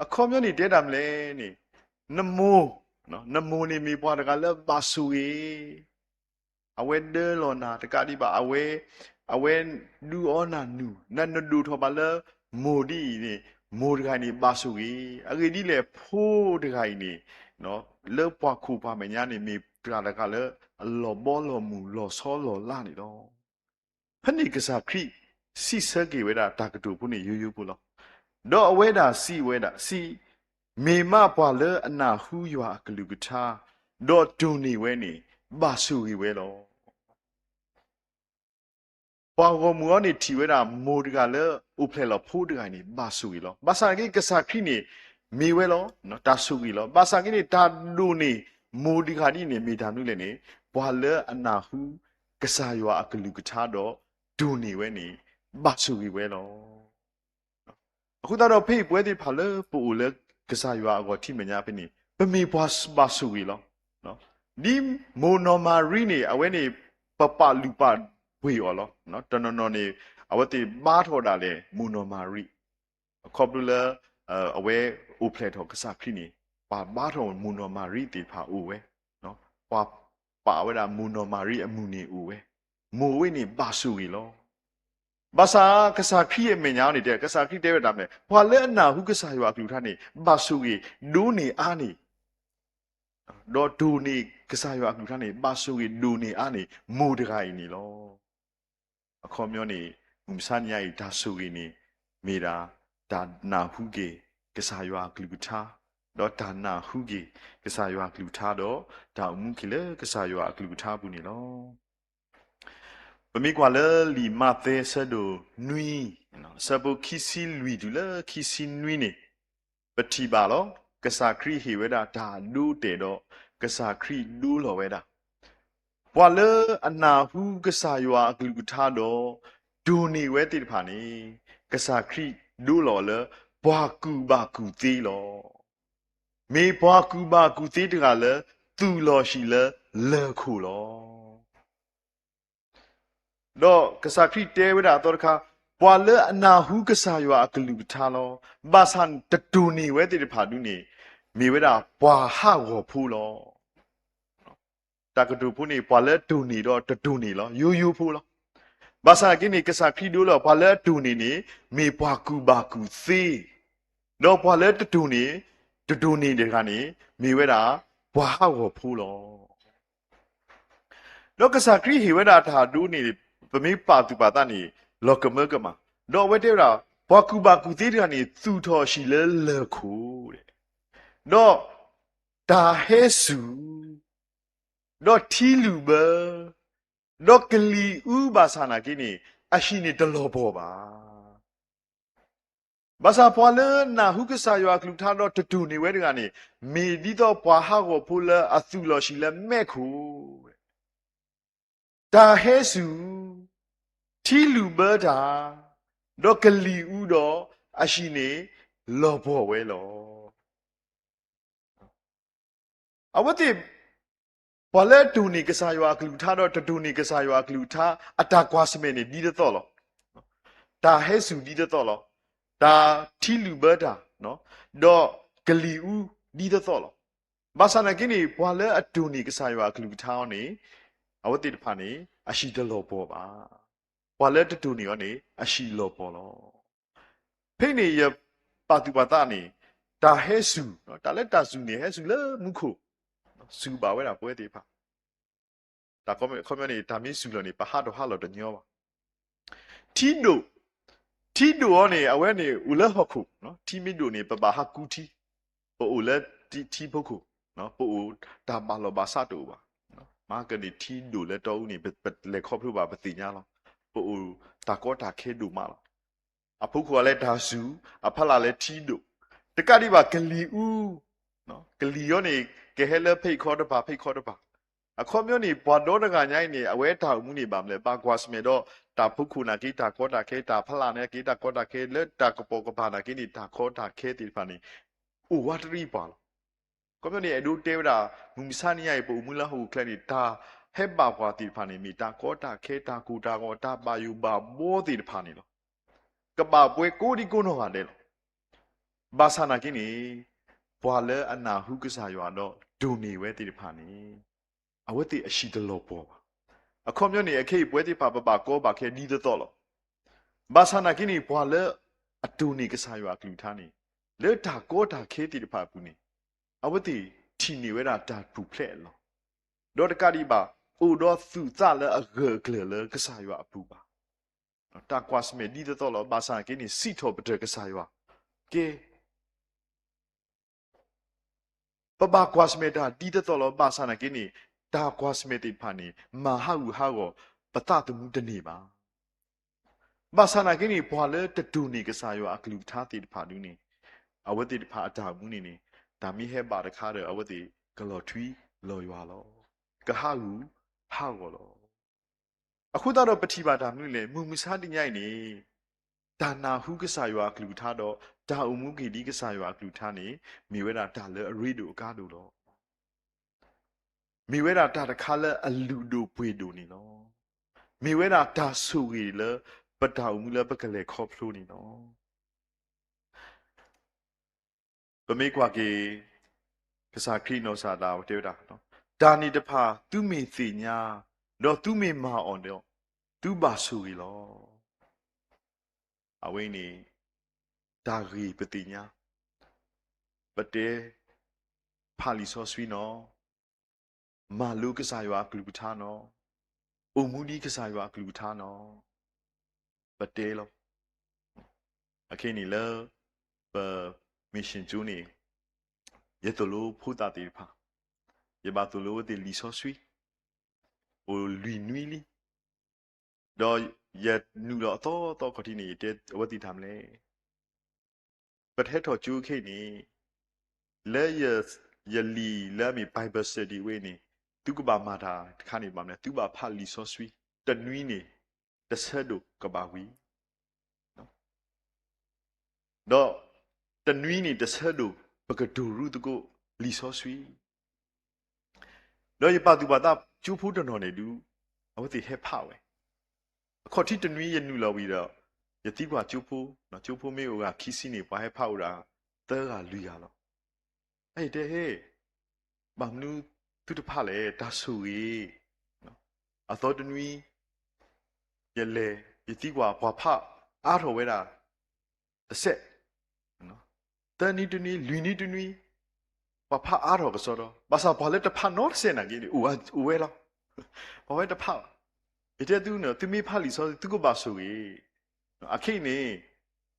အခီပညီန့ၣ်တဲတၢ်မနုၤလဲၣ်န့ၣ်, နမိၢ်, နမိၢ်န့ၣ်မ့ၢ်ပှၤတဂၤလၢဘၣ်ဆိၣ်ဂ့ၤ, အဝဲဒၢလီၤနၤတကးဒံးဘၣ်, အဝဲ, အဝဲဒုးအီနၤနုၢ်, နနဒိၣ်ထီၣ်ဘၣ်လၢမိၢ်ဒ်အံၤန့ၣ်, မိၢ်တဂၤန့ၣ်ဘၣ်ဆိၣ်ဂ့ၤ, အဂ့ၢ်ဒ်လဲၣ်ဖိတဂၤအံၤန့ၣ်, လၢပှၤခိၣ်ပှၤမဲာ်ညါန့ၣ် မ့ၢ်တဂၤတဂၤလၢအလီၤဘီလီၤမုၢ်လီၤဆီလီၤလးန့ၣ်လီၤ. ဖဲန့ၣ်ကစၢ်ခရံာ်စံးဆၢက့ၤဝဲဒၣ်တၢ်ကတိၤဖိန့ၣ် ယိယိဖိလီၤ. ဒီးအဝဲဒၣ်စံးဝဲဒၣ်, စံး, မ့ၢ်မးပှၤလၢအနၢ်ဟူယွၤအကလုၢ်ကထါ, ဒီးတိၢ်န့ၢ်ဝဲန့ၣ်, ဘၣ်ဆိၣ်ဂ့ၤဝဲလီၤ. ပှၤဂီၢ်မုၢ်အံၤန့ၣ်ထံၣ်ဝဲဒၣ်မိၢ်တဂၤလၢအိၣ်ဖျဲၣ်လီၤဖိတဂၤန့ၣ် ဘၣ်ဆိၣ်ဂ့ၤလီၤ. ဘၣ်ဆၣ်က့ ကစၢ်ခရံာ်န့ၣ် မ့ၢ်ဝဲလီၤ, တၢ်ဆိၣ်ဂ့ၤလီၤ. ဘၣ်ဆၣ်က့န့ၣ် တၢ်ဒိၣ်န့ၢ်မိၢ်တဂၤဒ်န့ၣ် မ့ၢ်တၢ်မနုၤလဲၣ်န့ၣ်, ပှၤလၢအနၢ်ဟူကစၢ်ယွၤအကလုၢ်ကထါဒီးတိၢ်န့ၢ်ဝဲန့ၣ် ဘၣ်ဆိၣ်ဂ့ၤဝဲလီၤ. အဃိသတးဒီးဖဲအံၤပဝဲသ့ၣ်တဖၣ်လၢပအိၣ်လၢကစၢ်ယွၤအဂီၢ်ထံမဲာ်ညါဖဲန့ၣ် ပမ့ၢ်ပှၤဘၣ်ဆိၣ်ဂ့ၤလီၤ. ဒ်မိၢ်နီၢ်မၤရံန့ၣ် အဝဲန့ၣ် ပပာ်လုၢ်ပာ်ပှ့ၤအီၤလီၤ. တနီၤနီၤန့ၣ် အဝဲသ့ၣ်ဘါထီၣ်ဒၣ်လဲာ်မိၢ်နီၢ်မၤရံ အခီဖျိလၢ အဝဲအိၣ်ဖျဲၣ်ထီၣ်ကစၢ်ခရံာ်န့ၣ် ပှၤဘါထီၣ်မိၢ်နီၢ်မၤရံသ့ၣ်တဖၣ်အိၣ်ဝဲ, ပှၤပာ်ဝဲဒၣ်မိၢ်နီၢ်မၤရံအမုၢ်န့ၣ်အိၣ်ဝဲ, မိၢ်ဝဲန့ၣ်ဘၣ်ဆိၣ်ဂ့ၤလီၤ. ဘၣ်ဆၣ်ကစၢ်ခရံာ်အမဲာ်ညါန့ၣ်တဲ ကစၢ်ခရံာ်တဲဝဲဒၣ်မ့ၢ် ပှၤလၢအနၢ်ဟူကစၢ်ယွၤအကလုၢ်ကထါန့ၣ် ဘၣ်ဆိၣ်ဂ့ၤဒိၣ်န့ၢ်အါန့ၢ် ဒီးတိၢ်န့ၢ်ကစၢ်ယွၤအကလုၢ်ကထါန့ၣ် ဘၣ်ဆိၣ်ဂ့ၤဒိၣ်န့ၢ်အါန့ၢ် မိၢ်တဂၤအံၤန့ၣ်လီၤ. အခီပညီန့ၣ် မုၢ်မဆါတနံၤအံၤ တၢ်ဆိၣ်ဂ့ၤန့ၣ် မ့ၢ်ဒၣ် တၢ်နၢ်ဟူက့ၤ ကစၢ်ယွၤအကလုၢ်ကထါ, ဒီးတၢ်နၢ်ဟူက့ၤ ကစၢ်ယွၤအကလုၢ်ကထါဒီး တၢ်အိၣ်မူက့ၤလၢကစၢ်ယွၤအကလုၢ်ကထါအပူၤန့ၣ်လီၤ. ပမ့ၢ်ကွၢ်လၢလံာ်မးသဲအဆၢဒိၣ်နွံ, အဆၢဖိခံဆံလွံၢ်တုၤလၢခံဆံနွံန့ၣ်, ပထံၣ်ဘၣ်လီၤ. ကစၢ်ခရံာ်ဟ့ၣ်ဝဲဒၣ်တၢ်အဒိအတဲာ်ဒီး ကစၢ်ခရံာ်ဒိလီၤဝဲဒၣ် ပှၤလၢအနၢ်ဟူကစၢ်ယွၤအကလုၢ်ကထါဒီး တိၢ်န့ၢ်ဝဲသ့ၣ်တဖၣ်န့ၣ်, ကစၢ်ခရံာ်ဒိလီၤလၢ ပှၤကူၣ်ဘၣ်ကူၣ်သ့လီၤ. မ့ၢ်ပှၤကူၣ်ဘၣ်ကူၣ်သ့တဂၤလၢ သူၣ်လီၤဟံၣ်လၢလၢၢ်ခိၣ်လီၤ. ဒီးကစၢ်ခရံာ်တဲဝဲဒၣ်အသီတခါ, ပှၤလၢအနၢ်ဟူကစၢ်ယွၤအကလုၢ်ကထါလီၤ. ဘၣ်ဆၣ်တတိၢ်န့ၢ်ဝဲသ့ၣ်တဖၣ်ဒုန့ၣ်, မ့ၢ်ဝဲဒၣ်ပှၤဟးဂီၤဖိလီၤ. တၢ်ကတိၤဖိန့ၣ် ပှၤလၢအတိၢ်န့ၢ်ဒီးတတိၢ်န့ၢ်လီၤ. ယိယိဖိလီၤ. ဘၣ်ဆၣ်က့န့ၣ် ကစၢ်ခရံာ်ဒိလီၤ ပှၤလၢအတိၢ်န့ၢ်န့ၣ် မ့ၢ်ပှၤကူၣ်ဘၣ်ကူၣ်သ့, ဒီးပှၤလၢတတိၢ်န့ၢ်, တတိၢ်န့ၢ်တဂၤန့ၣ် မ့ၢ်ဝဲဒၣ် ပှၤဟးဂီၤဖိလီၤ. ဒီးကစၢ်ခရံာ်ဟ့ၣ်ဝဲဒၣ်တၢ်အဒိန့ၣ် ပမ့ၢ်ပာ်သူၣ်ပာ်သးန့ၣ် လီၤကမၢကမၣ်, ဒီးအဝဲတဲဝဲဒၣ် ပှၤကူၣ်ဘၣ်ကူၣ်သ့တဂၤန့ၣ် သူၣ်ထီၣ်ဟံၣ်လၢလၢၢ်ခိၣ်, ဒီးတၢ်ဟဲစူၤ, ဒီးထံလုာ်ဘၢ, ဒီးကလံၤအူဘၣ်ဆၣ်နာ်က့န့ၣ် အဟံၣ်န့ၣ်တလီၤပှီၢ်ဘၣ်. ဘၣ်ဆၣ်ပှၤလၢနၢ်ဟူကစၢ်ယွၤအကလုၢ်ကထါဒီးတတိၢ်န့ၢ်ဝဲတဂၤန့ၣ် မ့ၢ်ဒ်သိးပှၤဟးဂီၤဖိလၢအသူၣ်လီၤဟံၣ်လၢမဲးခိၣ်, တၢ်ဟဲစူၤ, ထံလုာ်ဘၢတၢ်, ဒီးကလံၤအူဒီးအဟံၣ်န့ၣ်လီၤပှီၢ်ဝဲလီၤ. အဝဲသ့ၣ် ပှၤလၢအတိၢ်န့ၢ်ကစၢ်ယွၤအကလုၢ်ကထါဒီးတတိၢ်န့ၢ်ကစၢ်ယွၤအကလုၢ်ကထါ အတၢ်ကွၢ်ဆၢၣ်မဲာ်န့ၣ်ဒ်သိးသိးလီၤ. တၢ်ဟဲစူၤဒ်သိးသိးလီၤ. တၢ်ထံလုၢ်ဘၢတၢ်, ဒီးကလံၤအူဒ်သိးသိးလီၤ. ဘၣ်ဆၣ်နာ်က့န့ၣ် ပှၤလၢအတိၢ်န့ၢ်ကစၢ်ယွၤအကလုၢ်ကထါအီၤန့ၣ် အဝဲသ့ၣ်တဖၣ်န့ၣ် အဟံၣ်တလီၤပှီၢ်ဘၣ်. ပှၤလၢတတိၢ်န့ၢ်အီၤန့ၣ် အဟံၣ်လီၤပှီၢ်လီၤ. ဖဲန့ၣ်ယပာ်သူၣ်ပာ်သးန့ၣ် တၢ်ဟဲစူၤ, တၢ်လၢတၢ်စူၤန့ၣ် ဟဲစူၤလၢမူခိၣ်, စူၤဘၣ်ဝဲဒၣ်ပဝဲသ့ၣ်တဖၣ် တၢ်ခီပညီန့ၣ် တၢ်မ့ၢ်စူၤလီၤန့ၣ် ပဟးထီၣ်ဟးလီၤတညီဘၣ်. ထံဒိၣ်, ထံဒိၣ်အီၤန့ၣ် အဝဲန့ၣ်အိၣ်လၢဟီၣ်ခိၣ်, ထံမ့ၢ်ဒိၣ်န့ၣ် ပဘၣ်ဟးကူထံ, ပအိၣ်လၢထံဖိခိၣ်, ပအိၣ်တၢ်ဘၣ်လီၢ်ဘၣ်စးတအိၣ်ဘၣ်. မဟါကန့ၣ်ထံဒိၣ်လၢတီအူန့ၣ် ပလဲၤခီဖျိဘၣ်ပသ့ၣ်ညါလီၤ. ပအိၣ်တၢ်ကီတၢ်ခဲဒိၣ်မးလီၤ. အဖီခိၣ်အလဲၤတၢ်စူၤ, အဖီလာ်လဲၤထံဒိၣ်, တကးဒံးဘၣ်ကလံၤအူ ကလံၤအီၤန့ၣ် ကဟဲလၢဖဲအံၤခီတပၤ ဖဲအံၤခီတပၤ. အခီပညီန့ၣ် ပှၤဒီတဂၤညါအံၤန့ၣ် အဝဲတၢ်အိၣ်မူန့ၣ်ဘၣ်မနုၤလဲၣ်, ဘၣ်ကွၢ်ဆၢၣ်မဲာ်ဒီး တၢ်ဖီခိၣ်နာ်က့ တၢ်ကီတၢ်ခဲ, တၢ်ဖီလာ်နာ်က့ တၢ်ကီတၢ်ခဲ, လၢတၢ်ကပိာ်ကပၤနာ်က့န့ၣ် တၢ်ကီတၢ်ခဲသ့ၣ်တဖၣ်န့ၣ် အိၣ်ဝးတရံးပှၤလီၤ. အခီပညီန့ၣ် အဲၣ်ဒိးတဲဝဲဒၣ် မုၢ်မဆါတနံၤအံၤ ပအိၣ်မူလၢဟီၣ်ခိၣ်ချၢန့ၣ် တၢ်ဟဲဘၣ်ပှၤသ့ၣ်တဖၣ်န့ၣ် မ့ၢ်တၢ်ကီတၢ်ခဲ, တၢ်ကိၢ်တၢ်ဂီၤ, တၢ်ဘၣ်ယိၣ်ဘၣ်ဘီသ့ၣ်တဖၣ်န့ၣ်လီၤ. ကဘၣ်ပှဲၤကိးဒံကိးနီၢ်ဂၤဒဲးလီၤ. ဘၣ်ဆၣ်နာ်က့န့ၣ် ပှၤလၢအနၢ်ဟူကစၢ်ယွၤဒီးတိၢ်န့ၢ်ဝဲသ့ၣ်တဖၣ်န့ၣ် အဝဲသ့ၣ်အဟံၣ်တလီၤပှီၢ်ဘၣ်. အခီပညီန့ၣ် အခဲအံၤပဝဲသ့ၣ်တဖၣ် ပဘၣ်ကီဘၣ်ခဲဒ်သိးသိးလီၤ. ဘၣ်ဆၣ်နာ်က့န့ၣ် ပှၤလၢအတိၢ်န့ၢ်ကစၢ်ယွၤအကလုၢ်ကထါန့ၣ် လၢတၢ်ကီတၢ်ခဲသ့ၣ်တဖၣ်အပူၤန့ၣ် အဝဲသ့ၣ်ထံၣ်န့ၢ်ဝဲဒၣ်တၢ်ပူၤဖျဲးအလီၢ်, ဒီးတကးဒံးဘၣ် အိၣ်ဒီးသူၣ်သးလၢအဂၢၢ်အကျၢၤလၢကစၢ်ယွၤအပူၤဘၣ်. တၢ်ကွၢ်ဆၢၣ်မဲာ်ဒ်သိးသိးလီၤ. ဘၣ်ဆၣ်နာ်က့န့ၣ် စံးထီၣ်ပတြၢၤကစၢ်ယွၤ, ကဲ ပဘၣ်ကွၢ်ဆၢၣ်မဲာ်တၢ်ဒ်သိးသိးလီၤ. ဘၣ်ဆၣ်နာ်က့န့ၣ် တၢ်ကွၢ်ဆၢၣ်မဲာ်သ့ၣ်တဖၣ်န့ၣ် မၤဟးဂူာ်ဟးဂီၤပသးသမူတန့ၢ်ဘၣ်. ဘၣ်ဆၣ်နာ်က့န့ၣ် ပှၤလၢတတိၢ်န့ၢ်ကစၢ်ယွၤအကလုၢ်ကထါသ့ၣ်တဖၣ်ဒုန့ၣ် အဝဲသ့ၣ်တဖၣ်အတၢ်အိၣ်မူန့ၣ်န့ၣ် တၢ်မ့ၢ်ဟဲဘၣ်တခါဒီး အဝဲသ့ၣ်ကလီၤထွံလီၤယွၤလီၤ. ကဟးဂူာ်ဟးဂီၤလီၤ. အဃိသတးဒီးပထံၣ်ဘၣ်တၢ်မနုၤလဲၣ်, မုၢ်မဆါတနံၤအံၤန့ၣ် တၢ်နၢ်ဟူကစၢ်ယွၤအကလုၢ်ကထါဒီး တၢ်အိၣ်မူက့ၤဒ်ကစၢ်ယွၤအကလုၢ်ကထါန့ၣ် မ့ၢ်ဝဲဒၣ်တၢ်လၢအရ့ဒိၣ်အကါဒိၣ်လီၤ. မ့ၢ်ဝဲဒၣ်တၢ်တခါလၢအလုၢ်ဒိၣ်ပှ့ၤဒိၣ်န့ၣ်လီၤ. မ့ၢ်ဝဲဒၣ်တၢ်ဆိၣ်ဂ့ၤလၢပတၢ်အိၣ်မူလၢပကလဲၤခီဖျိန့ၣ်လီၤ. ပမ့ၢ်ကွၢ်က့ၤ ကစၢ်ခရံာ်နီၢ်ကစၢ်ဒၣ်ဝဲတဲဝဲဒၣ်, တၢ်န့ၣ်တဖၣ်သုမ့ၢ်သ့ၣ်ညါ, ဒီးသုမ့ၢ်မၤအီၤဒီး သုဘၣ်ဆိၣ်ဂ့ၤလီၤ. အဝဲအံၤန့ၣ် တၢ်ဂ့ၢ်ပသ့ၣ်ညါ, ပတဲ ဖးလံာ်စီဆှံနီၤ, မၤလိကစၢ်ယွၤအကလုၢ်ကထါနီၤ, အိၣ်မူဒ်ကစၢ်ယွၤအကလုၢ်ကထါနီၤ, ပတဲလီၤ. အခဲအံၤန့ၣ်လၢ ပ mission ကၠိန့ၣ် ယသိၣ်လိဖိသၣ်သ့ၣ်တဖၣ်, ယဘၣ်သိၣ်လိအဝဲသ့ၣ်လံာ်စီဆှံ အိၣ်လွံၢ်နွံလံ. ဒီးယနုာ်လီၤအသီသီခီၣ်ထံးန့ၣ် ယတဲအဝဲသ့ၣ်တၢ်မနုၤလဲၣ်, ပတဟဲထီၣ်ကၠိခဲအံၤန့ၣ် လၢယလံာ်လၢအမ့ၢ် Bible study ဝဲအံၤန့ၣ် သုကဘၣ်မၤတၢ်တခါန့ၣ်ဘၣ်မနုၤလဲၣ်, သုဘၣ်ဖးလံာ်စီဆှံ တနွံန့ၣ် တဆၢဒိၣ်ကဘၣ်ဝံၤ ဒီးတနွံန့ၣ်တဆၢဒိၣ် ပကတိၤရူသကိးလံာ်စီဆှံ. ဒီးယပာ်သူၣ်ပာ်သးကၠိဖိတနီၤန့ၣ်ဒုး အဝဲသ့ၣ်ဟဲဖးဝဲ, အခီၣ်ထံးတနွံယနုာ်လီၤဝံၤဒီး ယသံကွၢ်ကၠိဖိ, ကၠိဖိမ့ၢ်အိၣ်ဂၤခံဆံန့ၣ် ပှၤဟဲဖးအိၣ်ဒၣ်သၢဂၤလွံၢ်ဂၤလီၤ. အယတဲဟဲ ဘၣ်မနုၤသုတဖးလဲၣ်, တၢ်ဆိၣ်ဂ့ၤ, အသီတနွံ ယလဲၤ ယသံကွၢ်ပှၤဖးအါထီၣ်ဝဲဒၣ် တစဲး, သၢနွံတနွံ လွံၢ်နွံတနွံ ပှၤဖးအါထီၣ်ကစီဒီ, ဘၣ်ဆၣ်ပှၤလၢတဖးနီတစဲးနာ်က့န့ၣ် အိၣ်ဝဲလီၤ. ပှၤဝဲတဖးဘၣ်. ယတဲသုန့ၣ် သုမ့ၢ်ဖးလံာ်စီဆှံ သုကဘၣ်ဆိၣ်ဂ့ၤ. အခဲအံၤန့ၣ်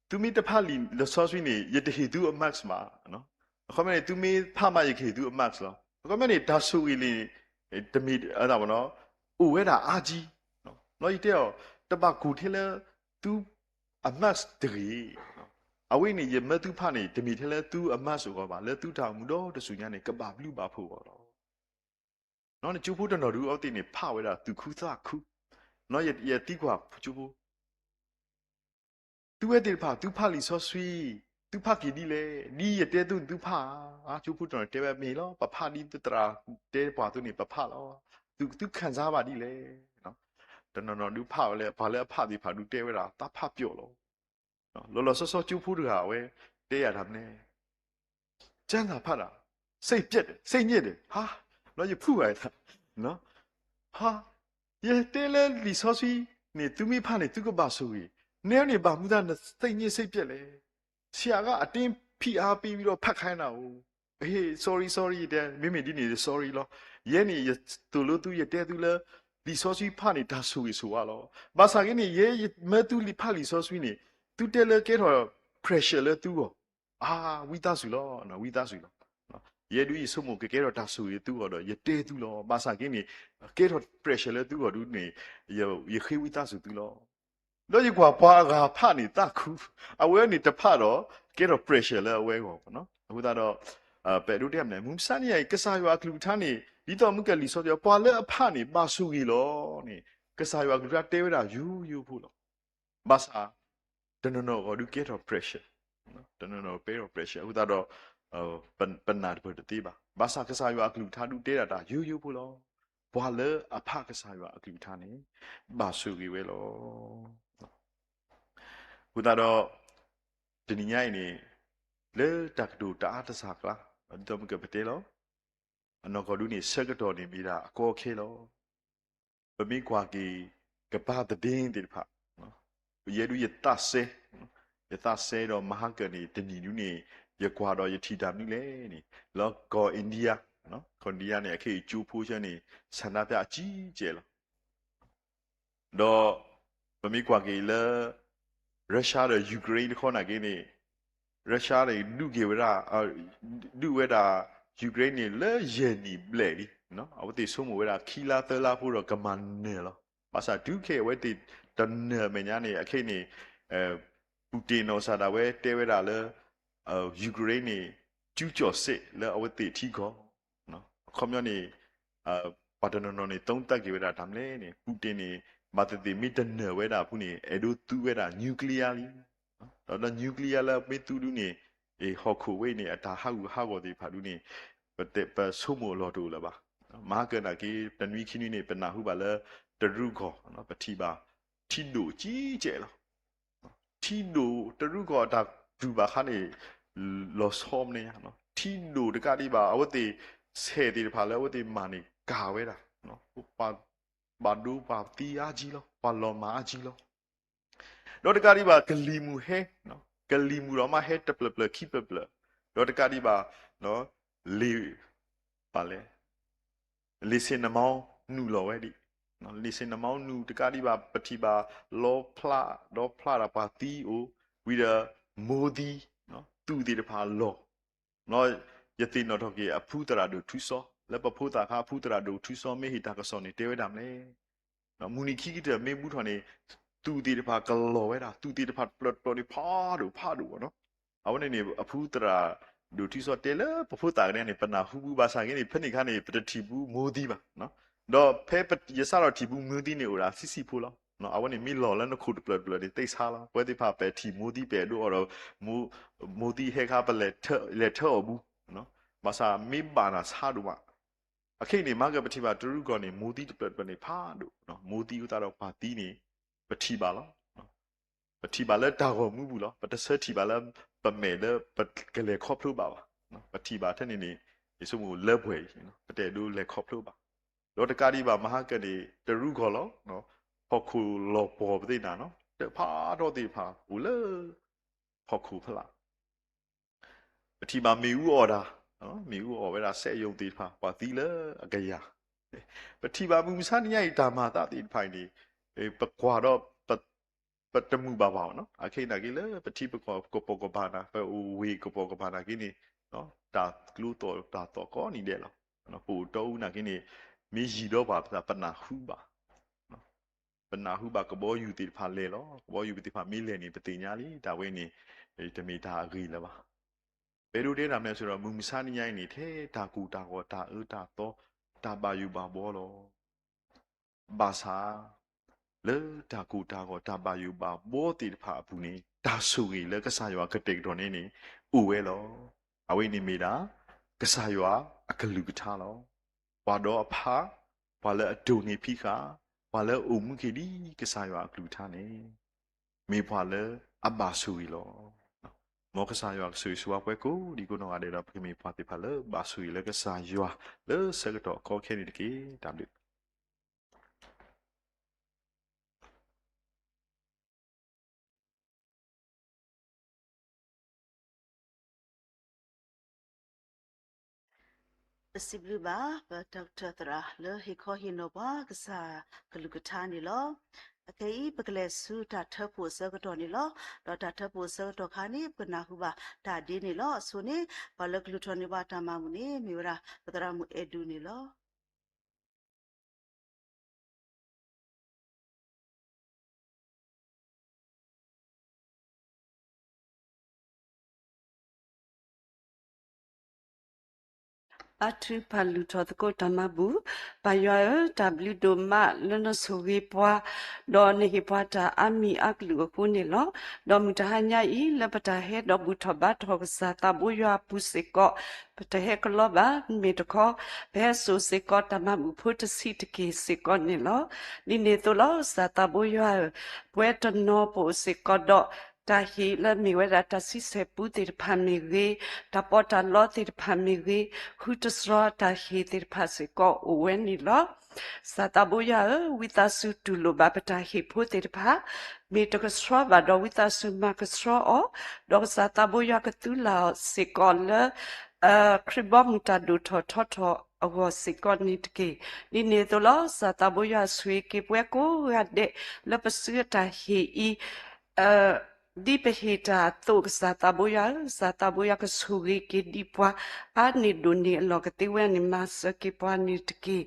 သုမ့ၢ်တဖးလံာ်စီဆှံန့ၣ် ယတဟ့ၣ်သုအ marks ဘၣ်. အခီပညီန့ၣ် သုမ့ၢ်ဖးမး ယကဟ့ၣ်သုအ marks လီၤ. အခီပညီန့ၣ် တၢ်ဆိၣ်ဂ့ၤန့ၣ် တမ့ၢ် အိၣ်ဝဲဒၣ်အါကံ, လီၤယတဲအီၤ တဘၣ်ကိၢ်ထဲလၢသုအ marks တဂ့ၤ. အဝဲန့ၣ် ယမၢသုဖးန့ၣ် တမ့ၢ်ထဲလၢသုအ marks အဂီၢ်ဘၣ်, လၢသုတၢ်အိၣ်မူဒီတစိၤညါန့ၣ် ကဘၣ်ဘျုးဘၣ်ဖှိၣ်အဂီၢ်လီၤ. န့ၣ်ကၠိဖိတနီၤဒုး အဝဲသ့ၣ်န့ၣ် ဖးဝဲဒၣ်သူၣ်ခုသးခု, ယသံကွၢ်ကၠိဖိ သုဝဲသ့ၣ်တဖၣ် သုဖးလံာ်စီဆှံ, သု သုဖးက့ၤဒ်လဲၣ်, ဒ်ယတဲသုန့ၣ်သုဖးဧါ. ကၠိဖိတနီၤတဲဝဲမ့ၢ်လီၤ, ပဖးဒ်သရၣ်တဲပှၤအသိးန့ၣ် ပဖးလီၤ. သု သုခံစားဘၣ်ဒ်လဲၣ်. တနီၤနီၤဒုးဖးဝဲလၢ ပှၤလၢအဖးသ့ၣ်တဖၣ်ဒုးတဲဝဲဒၣ် သးဖးပျီၣ်လီၤ. လီၤလီၤဆီဆီကၠိဖိတဂၤအဝဲတဲယၤတၢ်မနုၤလဲၣ်, ကျမ်းစာဖတ်တာ စိတ်ပျက်တယ်, စိတ်ညစ်တယ်. ဟါ, လီၤယဖုၣ်ဘၣ်အသး, ဟါ, ယတဲလၢလံာ်စီဆှံန့ၣ် သုမ့ၢ်ဖးန့ၣ် သုကဘၣ်ဆိၣ်ဂ့ၤ, နဲန့ၣ်ဘၣ်မနုၤသးနစိတ်ညစ်စိတ်ပျက်လဲၣ်. ဆရာက အတင်းဖိအားပေးပြီးတော့ ဖတ်ခိုင်းတာကို, ဟေး sorry sorry တဲ, မ့မ့ၢ်ဒ်န့ၣ် sorry လီၤ. ယဲန့ၣ် ယသိၣ်လိသု ယတဲသုလၢ လံာ်စီဆှံဖးန့ၣ် တၢ်ဆိၣ်ဂ့ၤဆိၣ်ဝါလီၤ. ဘၣ်ဆၣ်က့န့ၣ် ယဲယမၢသုလံာ်ဖးလံာ်စီဆှံန့ၣ် သုတဲလၢကဲထီၣ် pressure လၢသုဂီၢ်, အါ, ဝံသးစူၤလီၤ, ဝံသးစူၤလီၤ. ယဲဒုးယဆိကမိၣ် ကကဲထီၣ်တၢ်ဆိၣ်ဂ့ၤသုဂီၢ်ဒီး ယတဲသုလီၤ. ဘၣ်ဆၣ်က့န့ၣ် ကဲထီၣ် pressure လၢသုဂီၢ်ဒုးန့ၣ် ယဃ့ဝံသးစူၤသုလီၤ. ဒီးယကွၢ်ပှၤအဂၤဖးန့ၣ်သးခု, အဝဲန့ၣ်တဖးဒီး ကဲထီၣ် pressure လၢအဝဲအဂီၢ်. အဃိသတးဒီး ပအဲၣ်ဒိးတဲမနုၤလဲၣ်, မုၢ်မဆါတနံၤအံၤ ကစၢ်ယွၤအကလုၢ်ကထါန့ၣ် ဒ်သိးမုၢ်ကလံာ်စီဆှံ ပှၤလၢအဖးန့ၣ် ဘၣ်ဆိၣ်ဂ့ၤလီၤန့ၣ် ကစၢ်ယွၤအကလုၢ်ကထါတဲဝဲဒၣ်ယိယိဖိလီၤ. ဘၣ်ဆၣ် တနီၤနီၤအဂီၢ်ဒုးကဲထီၣ် pressure, တနီၤနီၤကဲထီၣ် pressure အဃိသတးဒီး ပနာ်တပၢၢ်တသ့ဘၣ်. ဘၣ်ဆၣ်ကစၢ်ယွၤအကလုၢ်ကထါဒုးတဲဒၣ်တၢ်ယိယိဖိလီၤ. ပှၤလၢအဖးကစၢ်ယွၤအကလုၢ်ကထါန့ၣ် ဘၣ်ဆိၣ်ဂ့ၤဝဲလီၤ. အဃိသတးဒီး တနံၤညါအံၤန့ၣ် လၢတၢ်ကတိၤတအါတစှၤအကျါ ဒ်သိးမုၢ်ကပတဲလီၤ. အနီၢ်ကီၢ်ဒုးန့ၣ် ဆၢကတီၢ်န့ၣ်မ့ၢ်ဒၣ်အကီအခဲလီၤ. ပမ့ၢ်ကွၢ်က့ၤ ကပၤသဒ့သ့ၣ်တဖၣ်, ယဲဒုးယသးစဲ, ယသးစဲဒီးမဟါကၢၣ်န့ၣ် တနံၤဒုးန့ၣ် ယကွၢ်ဒီးယထံၣ်တၢ်မနုၤလဲၣ်န့ၣ် လၢကီၢ် India, ကီၢ် India န့ၣ် အခဲအံၤကၠိဖိဆၢန့ၣ် ဆန္ဒပြအကြီးအကျယ်လီၤ. ဒီးပမ့ၢ်ကွၢ်က့ၤလၢ Russia ဒီး Ukraine တခီနာ်က့န့ၣ် Russia န့ၣ် ဒုးက့ၤဝဲဒၣ် ဒုးဝဲဒၣ် Ukraine န့ၣ် လၢယဲၢ်နံၣ်ဘျဲၣ်လံ. အဝဲသ့ၣ်ဆိကမိၣ်ဝဲဒၣ် ခံလါသၢလါဖိဒီးကမၤနၢၤလီၤ. ဘၣ်ဆၣ်တုၤခဲအံၤအဝဲသ့ၣ်တနၢၤမဲာ်ညါန့ၣ် အခဲအံၤန့ၣ် Putin နီၢ်ကစၢ်ဒၣ်ဝဲတဲဝဲဒၣ်လၢ Ukraine န့ၣ် ကျူးကျော်စစ် လၢအဝဲသ့ၣ်ထံကီၢ် အခီပညီန့ၣ် ပှၤတနီၤနီၤန့ၣ် သုံးသပ်က့ၤဝဲဒၣ်တၢ်မနုၤလဲၣ်န့ၣ် Putin န့ၣ် ဘၣ်သ့ၣ်သ့ၣ်မ့ၢ်တနၢၤဝဲဒၣ်အပူၤန့ၣ် အဲၣ်ဒိးသူဝဲဒၣ် nuclear လံ. ဒီးလၢ nuclear လၢမ့ၢ်သူဒုးန့ၣ် ဟီၣ်ခိၣ်ဝဲအံၤန့ၣ် အတၢ်ဟးဂူာ်ဟးဂီၤသ့ၣ်တဖၣ်ဒုးန့ၣ် ပဆိကမိၣ်အလီၢ်တအိၣ်လၢၤဘၣ်. မဟါကၢၣ်နာ်က့ တနွံခံနွံန့ၣ် ပနၢ်ဟူဘၣ်လၢ တရူးကီၢ် ပထံၣ်ဘၣ် ထံဒိၣ်ကံကဲးလီၤ. ထံဒိၣ်တရူးကီၢ်အတၢ်တူၢ်ဘၣ်ခါန့ၣ် လီၤဆီမနုၤညါ, ထံဒိၣ်တကးဒံးဘၣ် အဝဲသ့ၣ် ဆဲးသ့ၣ်တဖၣ်လၢအဝဲသ့ၣ်မၤန့ၣ် ကၢ်ဝဲဒၣ် ပှၤဘၣ်ဒိပှၤသံအါကံလီၤ, ပှၤလီၤမၢ်အါကံလီၤ. ဒီးတကးဒံးဘၣ် ကလံၤမုၢ်ဟဲ, ကလံၤမုၢ်ဒီးမးဟဲတပျၢၢ်ပျၢၢ်ခံပျၢၢ်ပျၢၢ်, ဒီးတကးဒံးဘၣ် လံာ် ပလဲၣ် လံာ်စ့ၣ်နမီနုာ်လီၤဝဲဒၣ်, လံာ်စ့ၣ်နမီနုာ်တကးဒံးဘၣ် ပထံၣ်ဘၣ် လီဖျး ဒီဖျးတၢ်ပှၤသံအိၣ်, ဝံၤဒီး မိုးသီး သုးသ့ၣ်တဖၣ်လီၤ. ယသ့ၣ်နီၣ်ထီၣ်က့ၤ အဖုသရၣ်ဒိၣ်ထူစီ လၢပဖိသၣ်ခါ အဖုသရၣ်ဒိၣ်ထူစီ မ့ၢ်ဟ့ၣ်တၢ်ကစီၣ်န့ၣ် တဲဝဲဒၣ်မနုၤလဲၣ် မုၢ်နံၤခံကတၢၢ်မ့ၢ်ဘူးထီၣ်န့ၣ် သုးသ့ၣ်တဖၣ်ကလီၤဝဲဒၣ်, သုးသ့ၣ်တဖၣ်တပျၢၣ်တပျၢၣ်န့ၣ် ဖးဒိၣ်ဖးဒိၣ်ဘၣ်နီၤ. အဝဲန့ၣ်န့ၣ် အဖုသရၣ်ဒိၣ်ထူစီတဲလၢပဖိသၣ်ကဒါန့ၣ် ပနၢ်ဟူဘူးဘၣ်ဆၣ်က့န့ၣ် ဖဲန့ၣ်အခါန့ၣ် ပတထံၣ်ဘူးမိုးသီးဘၣ်. ဒီးဖဲယစးထီၣ်ထံၣ်ဘူးမိုးသီးန့ၣ် အိၣ်ဒၣ်ဆံးဆံးဖိလီၤ. အဝဲန့ၣ်မ့ၢ်လီၤလၢနခိၣ်တပျၢၣ်တပျၢၣ်န့ၣ် သ့ဆါလီၤ. ပဝဲသ့ၣ်တဖၣ်ပဲာ်ထံၣ်မိုးသီး ပဲာ်ဒိၣ်အီၤဒီး မိုးသီးဟဲခါ ပလဲၤထၢအီၣ်ဘူး ဘၣ်ဆၣ်မ့ၢ်ဘၣ်နၤဆါဒိၣ်မး အခဲအံၤန့ၣ် မၤကပထံၣ်ဘၣ်တရူးကီၢ်န့ၣ် မိုးသီးတပျၢၣ်တပျၢၣ်န့ၣ်ဖးဒိၣ်, မိုးသီးအဃိသတးဒီးပှၤသံန့ၣ် ပထံၣ်ဘၣ်လီၤ. ပထံၣ်ဘၣ်လၢတၢ်ဂီၤမူပူၤလီၤ. ပတဆၢထံၣ်ဘၣ်လၢ ပမဲာ်လၢပကလဲၤခီဖျိဘၣ်ဘၣ်. ပထံၣ်ဘၣ်ထဲန့ၣ်န့ၣ် ယဆိကမိၣ်လၢပှဲၤအံၤ ပတအဲၣ်ဒိးလဲၤခီဖျိဘၣ်. ဒီးတကးဒံးဘၣ်မဟါကၢၣ်န့ၣ် တရူးကီၢ်လီၤ. ဟီၣ်ခိၣ်လီၤပှီၢ်ပသ့ၣ်နၤနီၤ တၢ်ဖးထီသ့ၣ်တဖၣ်အိၣ်လၢ ဟီၣ်ခိၣ်ဖီလာ် ပထံၣ်ဘၣ်မ့ၣ်အူအီၣ်တၢ်, မ့ၣ်အူအီၣ်ဝဲဒၣ် စက်ရုံသ့ၣ်တဖၣ် ပှၤသံလၢအကယၤ, ပထံၣ်ဘၣ်မုၢ်မဆါတနံၤညါအံၤ တၢ်မၤအသးသ့ၣ်တဖၣ်အံၤန့ၣ် ပကွၢ်ဒီး ပတမုာ်ဘၣ်ဘၣ်နီၤ. အခဲအံၤနာ်က့လၢ ပထံပကီၢ်ကပိာ်ကပၤနၤ ပအိၣ်ဝ့ၢ်ကပိာ်ကပၤနာ်က့န့ၣ် တၢ်ကျိသီၣ်တၢ်သီၣ်ကိးနံၤဒဲးလီၤ. ပအိၣ်တီအူနာ်က့န့ၣ် မ့ၢ်ယံာ်ဒီးပှၤ ပသးပနၢ်ဟူဘၣ် ပနၢ်ဟူဘၣ်ကဘီယူၤသ့ၣ်တဖၣ်လဲၤလီၤ. ကဘီယူၤသ့ၣ်တဖၣ်မ့ၢ်လဲၤန့ၣ် ပသ့ၣ်ညါလံ တၢ်ဝဲန့ၣ် တမ့ၢ်တၢ်အဂ့ၤလၢၤဘၣ်. ပအဲၣ်ဒိးတဲတၢ်မနုၤလဲၣ်ဆိုတော့ မုၢ်မဆါတနံၤညါအံၤန့ၣ် ထဲတၢ်ကိၢ်တၢ်ဂီၤ တၢ်အၢတၢ်သီ တၢ်ဘၣ်ယိၣ်ဘၣ်ဘှီလီၤ. ဘၣ်ဆၣ် လၢတၢ်ကိၢ်တၢ်ဂီၤ တၢ်ဘၣ်ယိၣ်ဘၣ်ဘှီသ့ၣ်တဖၣ်အပူၤန့ၣ် တၢ်ဆိၣ်ဂ့ၤလၢကစၢ်ယွၤကတဲာ်ကတီၤန့ၣ်န့ၣ် အိၣ်ဝဲလီၤ. အဝဲန့ၣ်မ့ၢ်ဒၣ် ကစၢ်ယွၤအကလုၢ်ကထါလီၤ. ပှၤဒီးအဖး, ပှၤလၢအဒိးန့ၢ်ဖံးဃာ်, ပှၤလၢအအိၣ်မူက့ၤဒ်ကစၢ်ယွၤအကလုၢ်ကထါန့ၣ် မ့ၢ်ပှၤလၢအဘၣ်ဆိၣ်ဂ့ၤလီၤ. မ်ကစၢ်ယွၤကဆိၣ်ဂ့ၤဆိၣ်ဝါပှၤကိးဒံကိးနီၢ်ဂၤဒဲးဒီး ပကမ့ၢ်ပှၤသ့ၣ်တဖၣ်လၢဘၣ်ဆိၣ်ဂ့ၤလၢကစၢ်ယွၤ လၢဆၢကတီၢ်အကီအခဲန့ၣ်တက့ၢ်. တၢ်ဘျုး ပစံးဘျုးဘၣ် ပတၢ်ကထၢၣ်သရၣ်လၢဟ့ၣ်ခီဟ့ၣ်နီၤပှၤကစၢ်ကလုၢ်ကထါန့ၣ်လီၤ. အခဲအံၤ ပကလဲၤဆူတၢ်ထၢဖှိၣ်အဆၢကတီၢ်န့ၣ်လီၤ. ဒီးတၢ်ထၢဖှိၣ်အဆၢကတီၢ်ခါန့ၣ် ပကနၢ်ဟူဘၣ်တၢ်ဒ်န့ၣ်လီၤ. အဆိန့ၣ် ပှၤလၢကလူၤထီၣ်န့ၢ်ပှၤတၢ်မၤမုာ်န့ၣ် မ့ၢ်ဝဲဒၣ် ပသရၣ်မုၣ်အဲၣ်ဒူးန့ၣ်လီၤ. အါထု ပၢ်လုၢ်ထီၣ်သကိးတၢ်မၤဘူၣ်. ပၢ်ယွၤဧၢ, တၢ်ဘျုးဒိၣ်မးလၢနဆိၣ်ဂ့ၤပှၤ, ဒီးနဟ့ၣ်ပှၤတၢ်အါမံၤအါကလုာ်အဃိန့ၣ်လီၤ. ဒီးမုၢ်တဟါညါအံၤ လၢပတၢ်ဟဲဒီးဘူၣ်ထီၣ်ဘါထီၣ်ကစၢ်သးဘိယွၤအပူၤစ့ၢ်ကီး, ပတဟဲကလီဘၣ်, မ့မ့ၢ်တခီ ပဟဲစိာ်စ့ၢ်ကီးတၢ်မၤဘူၣ်ဖိတဆံးတက့ၢ်စ့ၢ်ကီးန့ၣ်လီၤ. ဒ်န့ၣ်အသိးလီၤ. ကစၢ်သးဘိယွၤဧၢ, ပဝဲတနီၤပအိၣ်စ့ၢ်ကီးဒီး တၢ်ဟ့ၣ်လၢမ့ၢ်ဝဲဒၣ်တၢ်ဆံဆဲၣ်ပူသ့ၣ်တဖၣ်မ့ၢ်ဂ့ၤ, တၢ်ပီးတၢ်လီသ့ၣ်တဖၣ်မ့ၢ်ဂ့ၤ, ဃုတစှီၤတၢ်ဟ့ၣ်သ့ၣ်တဖၣ်စ့ၢ်ကီးအိၣ်ဝဲန့ၣ်လီၤ. ကစၢ်သးဘိယွၤဧၢ, ဝံသးစူၤတူၢ်လိာ်ဘၣ်ပတၢ်ဟ့ၣ်ဖိသ့ၣ်တဖၣ်, မ့ၢ်တကဆှီဘၣ်ဒီးဝံသးစူၤမၤကဆှီအီၤ, ဒီးကစၢ်သးဘိယွၤကသူလၢ်အီၤစ့ၢ်ကီးလၢ ခရံာ်ဘီမုၢ်တၢ်ဒိၣ်ထီၣ်ထီထီၣ်အဂီၢ်စ့ၢ်ကီးန့ၣ်တက့ၢ်. ဒ်န့ၣ်အသိးလီၤ. ကစၢ်သးဘိယွၤဆိၣ်ဂ့ၤက့ၤပဝဲကိးဂၤဒဲးလၢပစုအတၢ်ဟ့ၣ်အံၤ ဒ်ပဟ့ၣ်တၢ်အသိး ကစၢ်သးဘိယွၤဧၢ, ကစၢ်သးဘိယွၤကဆိၣ်ဂ့ၤက့ၤဒံးပှၤ အါန့ၢ်ဒိၣ်န့ၢ်အလီၢ်ကသ့ဝဲန့ၣ် မၤစၢၤက့ၤပှၤန့ၣ်တက့ၢ်.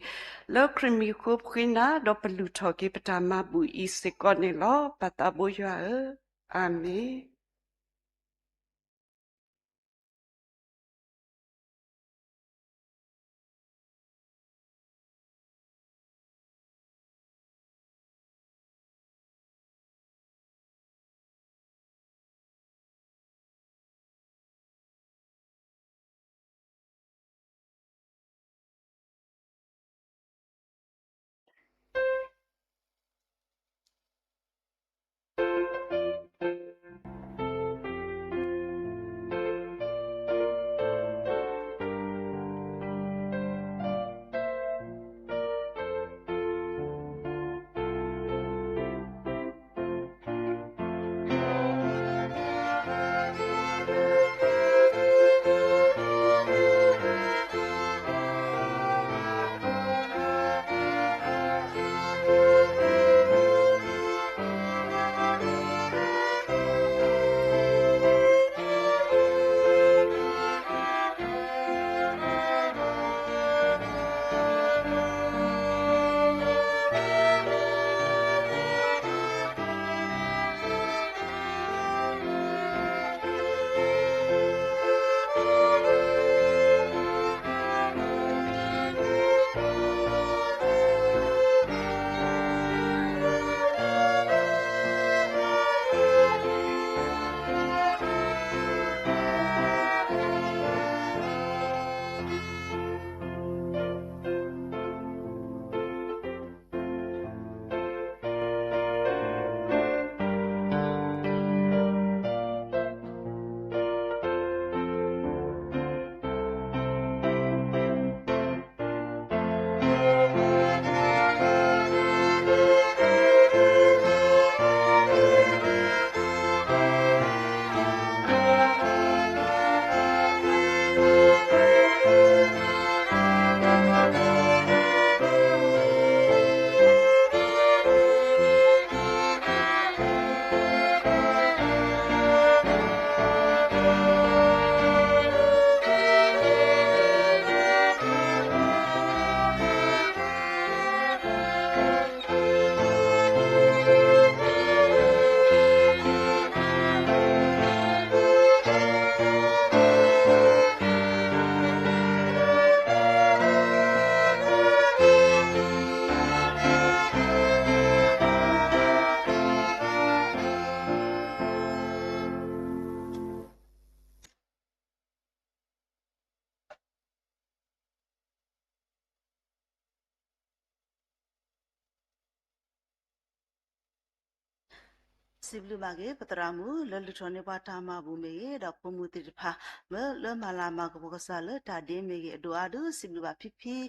လၢခရံာ်မံၤအဃိပဃ့နၤ ဒီးပလုၢ်ထီၣ်က့ၤပတၢ်မၤဘူၣ်အံၤစ့ၢ်ကီးန့ၣ်လီၤ. ပၢ်သးဘိယွၤဧၢ, အၤမ့ၣ်. စံးဘျုးဘၣ်က့ၤ ပသရၣ်မုၣ်လၢလုၢ်ထီၣ်န့ၢ်ပှၤတၢ်မၤဘူၣ်မ့ၢ်ဂ့ၤ, ဒီးဖိမုၣ်သ့ၣ်တဖၣ် မ့ၢ်လၢမၤလၤမၤကပီၤကစၢ်လၢတၢ်ဒ့မ့ၢ်ဂ့ၤ, အဒိၣ်အါဒုး စံးဘျုးဘၣ်ဖံဖံ ဒီး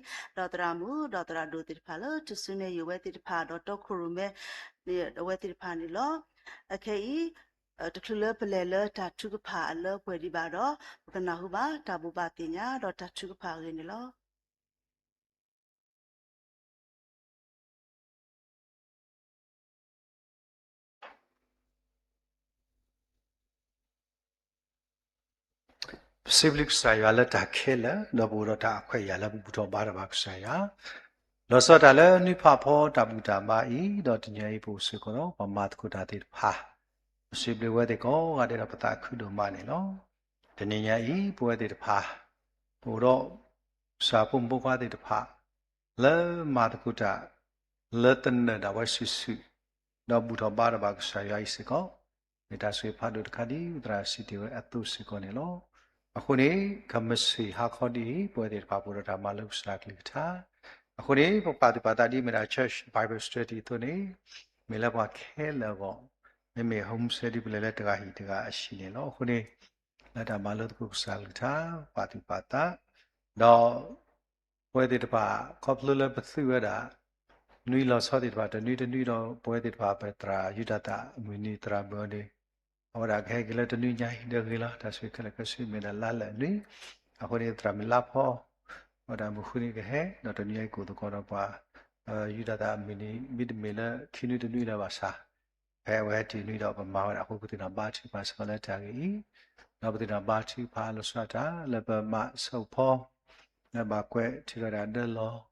သရၣ်မုၣ် ဒီးသရၣ်ဒိၣ်သ့ၣ်တဖၣ်လၢ ထူၣ်စုနဲၣ်ယိာ်ဝဲသ့ၣ်တဖၣ် ဒီးတီခိၣ်ရိၣ်မဲ အဝဲသ့ၣ်တဖၣ်န့ၣ်လီၤ. အခဲအံၤ တချုးလၢပလဲၤလၢတၢ်ထုကဖၣ်အလၢပှဲၤဒံးဘၣ်ဒီး ပကနၢ်ဟူဘၣ်တၢ်ဘိးဘၣ်သ့ၣ်ညါ ဒီးတၢ်ထုကဖၣ်အဂ့ၢ်န့ၣ်လီၤ. ပစံးဘျုးကစၢ်ယွၤလၢတၢ်ခဲလၢာ်, ဒီးပအိၣ်ဒီးတၢ်အခွဲးအယာ်လၢပဘူၣ်ထီၣ်ဘါထီၣ်ဘၣ်ကစၢ်ယွၤ, လီၤဆီဒၣ်တၢ်လၢနွံဖးဖီတၢ်ဘူၣ်တၢ်ဘါအံၤ, ဒီးတနံၤညါအံၤပအိၣ်စ့ၢ်ကီးဒီးပှၤမၤသကိးတၢ်သ့ၣ်တဖၣ်, ပစံးဘျုးဝဲသ့ၣ်ကိးဂၤဒဲးဒီးပသးခုဒိၣ်မးန့ၣ်လီၤ. တနံၤညါအံၤ ပဝဲသ့ၣ်တဖၣ် ပအိၣ်ဒီး ကစၢ်ဖိမုၣ်ဖိခွါသ့ၣ်တဖၣ် လၢမၤသကိးတၢ် လၢသနၢၣ်ဒၣ်ဝဲစုာ်စုာ်, ဒီးဘူၣ်ထီၣ်ဘါထီၣ်ဘၣ်ကစၢ်ယွၤအံၤစ့ၢ်ကီး, မ့ၢ်တၢ်ဆိၣ်ဂ့ၤဖးဒိၣ်တခါဒ်သရၣ်စံးတ့ၢ်ဝဲအသိးစ့ၢ်ကီးန့ၣ်လီၤ. အဃိန့ၣ် ကမ့ၢ်စ့ၢ်ဟါခီဒ်အံၤ ပဝဲသ့ၣ်တဖၣ်ပအိၣ်ဒီးတၢ်မၤလိကစၢ်အကလုၢ်ကထါ, အဃိန့ၣ် ပပာ်သူၣ်ပာ်သးဒ်မ့ၢ်ဒၣ် Church Bible Study အသိးန့ၣ် မ့ၢ်လၢပှၤခဲလၢာ်အဂီၢ်, မ့မ့ၢ် Home Study ပလဲၤလၢတဂၤဟံၣ်တဂၤအဟံၣ်န့ၣ်လီၤ. အဃိန့ၣ် လၢတၢ်မၤလိသကိးကစၢ်အကလုၢ်ကထါ ပာ်သူၣ်ပာ်သး, ဒီး ပဝဲသ့ၣ်တဖၣ် ခီဖျိလၢပသူဝဲဒၣ် နွံလီၤဆီသ့ၣ်တဖၣ် တနွံတနွံဒီး ပဝဲသ့ၣ်တဖၣ်ပသရၣ်ယူဒၤသၣ်အမုၢ်နံၤသရၣ်မုၣ်အီၤန့ၣ် အဝဲဒၣ်ကဟဲက့ၤလၢတနွံညါအံၤဒီးဂ့ၤလီၤ. တၢ်ဆိၣ်ဂ့ၤခဲလၢာ်ခဲဆ့မ့ၢ်ဒၣ်လါလၢာ်နွံ, အဃိန့ၣ် သရၣ်မုၢ်လါဖီ အဝဲဒၣ်မုၢ်ဃုနံၤကဟဲ ဒီးတနွံညါအံၤကိၣ်သကိးဒီးပှၤ ယူဒၤသၣ်အမုၢ်နံၤ မ့တမ့ၢ်လၢခံနွံတနွံလၢၤဘၣ်ဆၣ် ဖဲအဝဲဟဲတုၤနွံဒီးပမၤဝဲဒၣ်အဃိ ပသ့ၣ်နီၣ်ဘါထုကဖၣ်စ့ၢ်ကီးလၢတၢ်ဂ့ၢ်အံၤ, ဒီးပသ့ၣ်နီၣ်ဘါထုကဖၣ်လီၤဆီဒၣ်တၢ် လၢပမၤဆၢဖိ လၢဘၣ်ကွဲးထုးထီၣ်ဝဲဒၣ်ဒၢလီၤ လၢ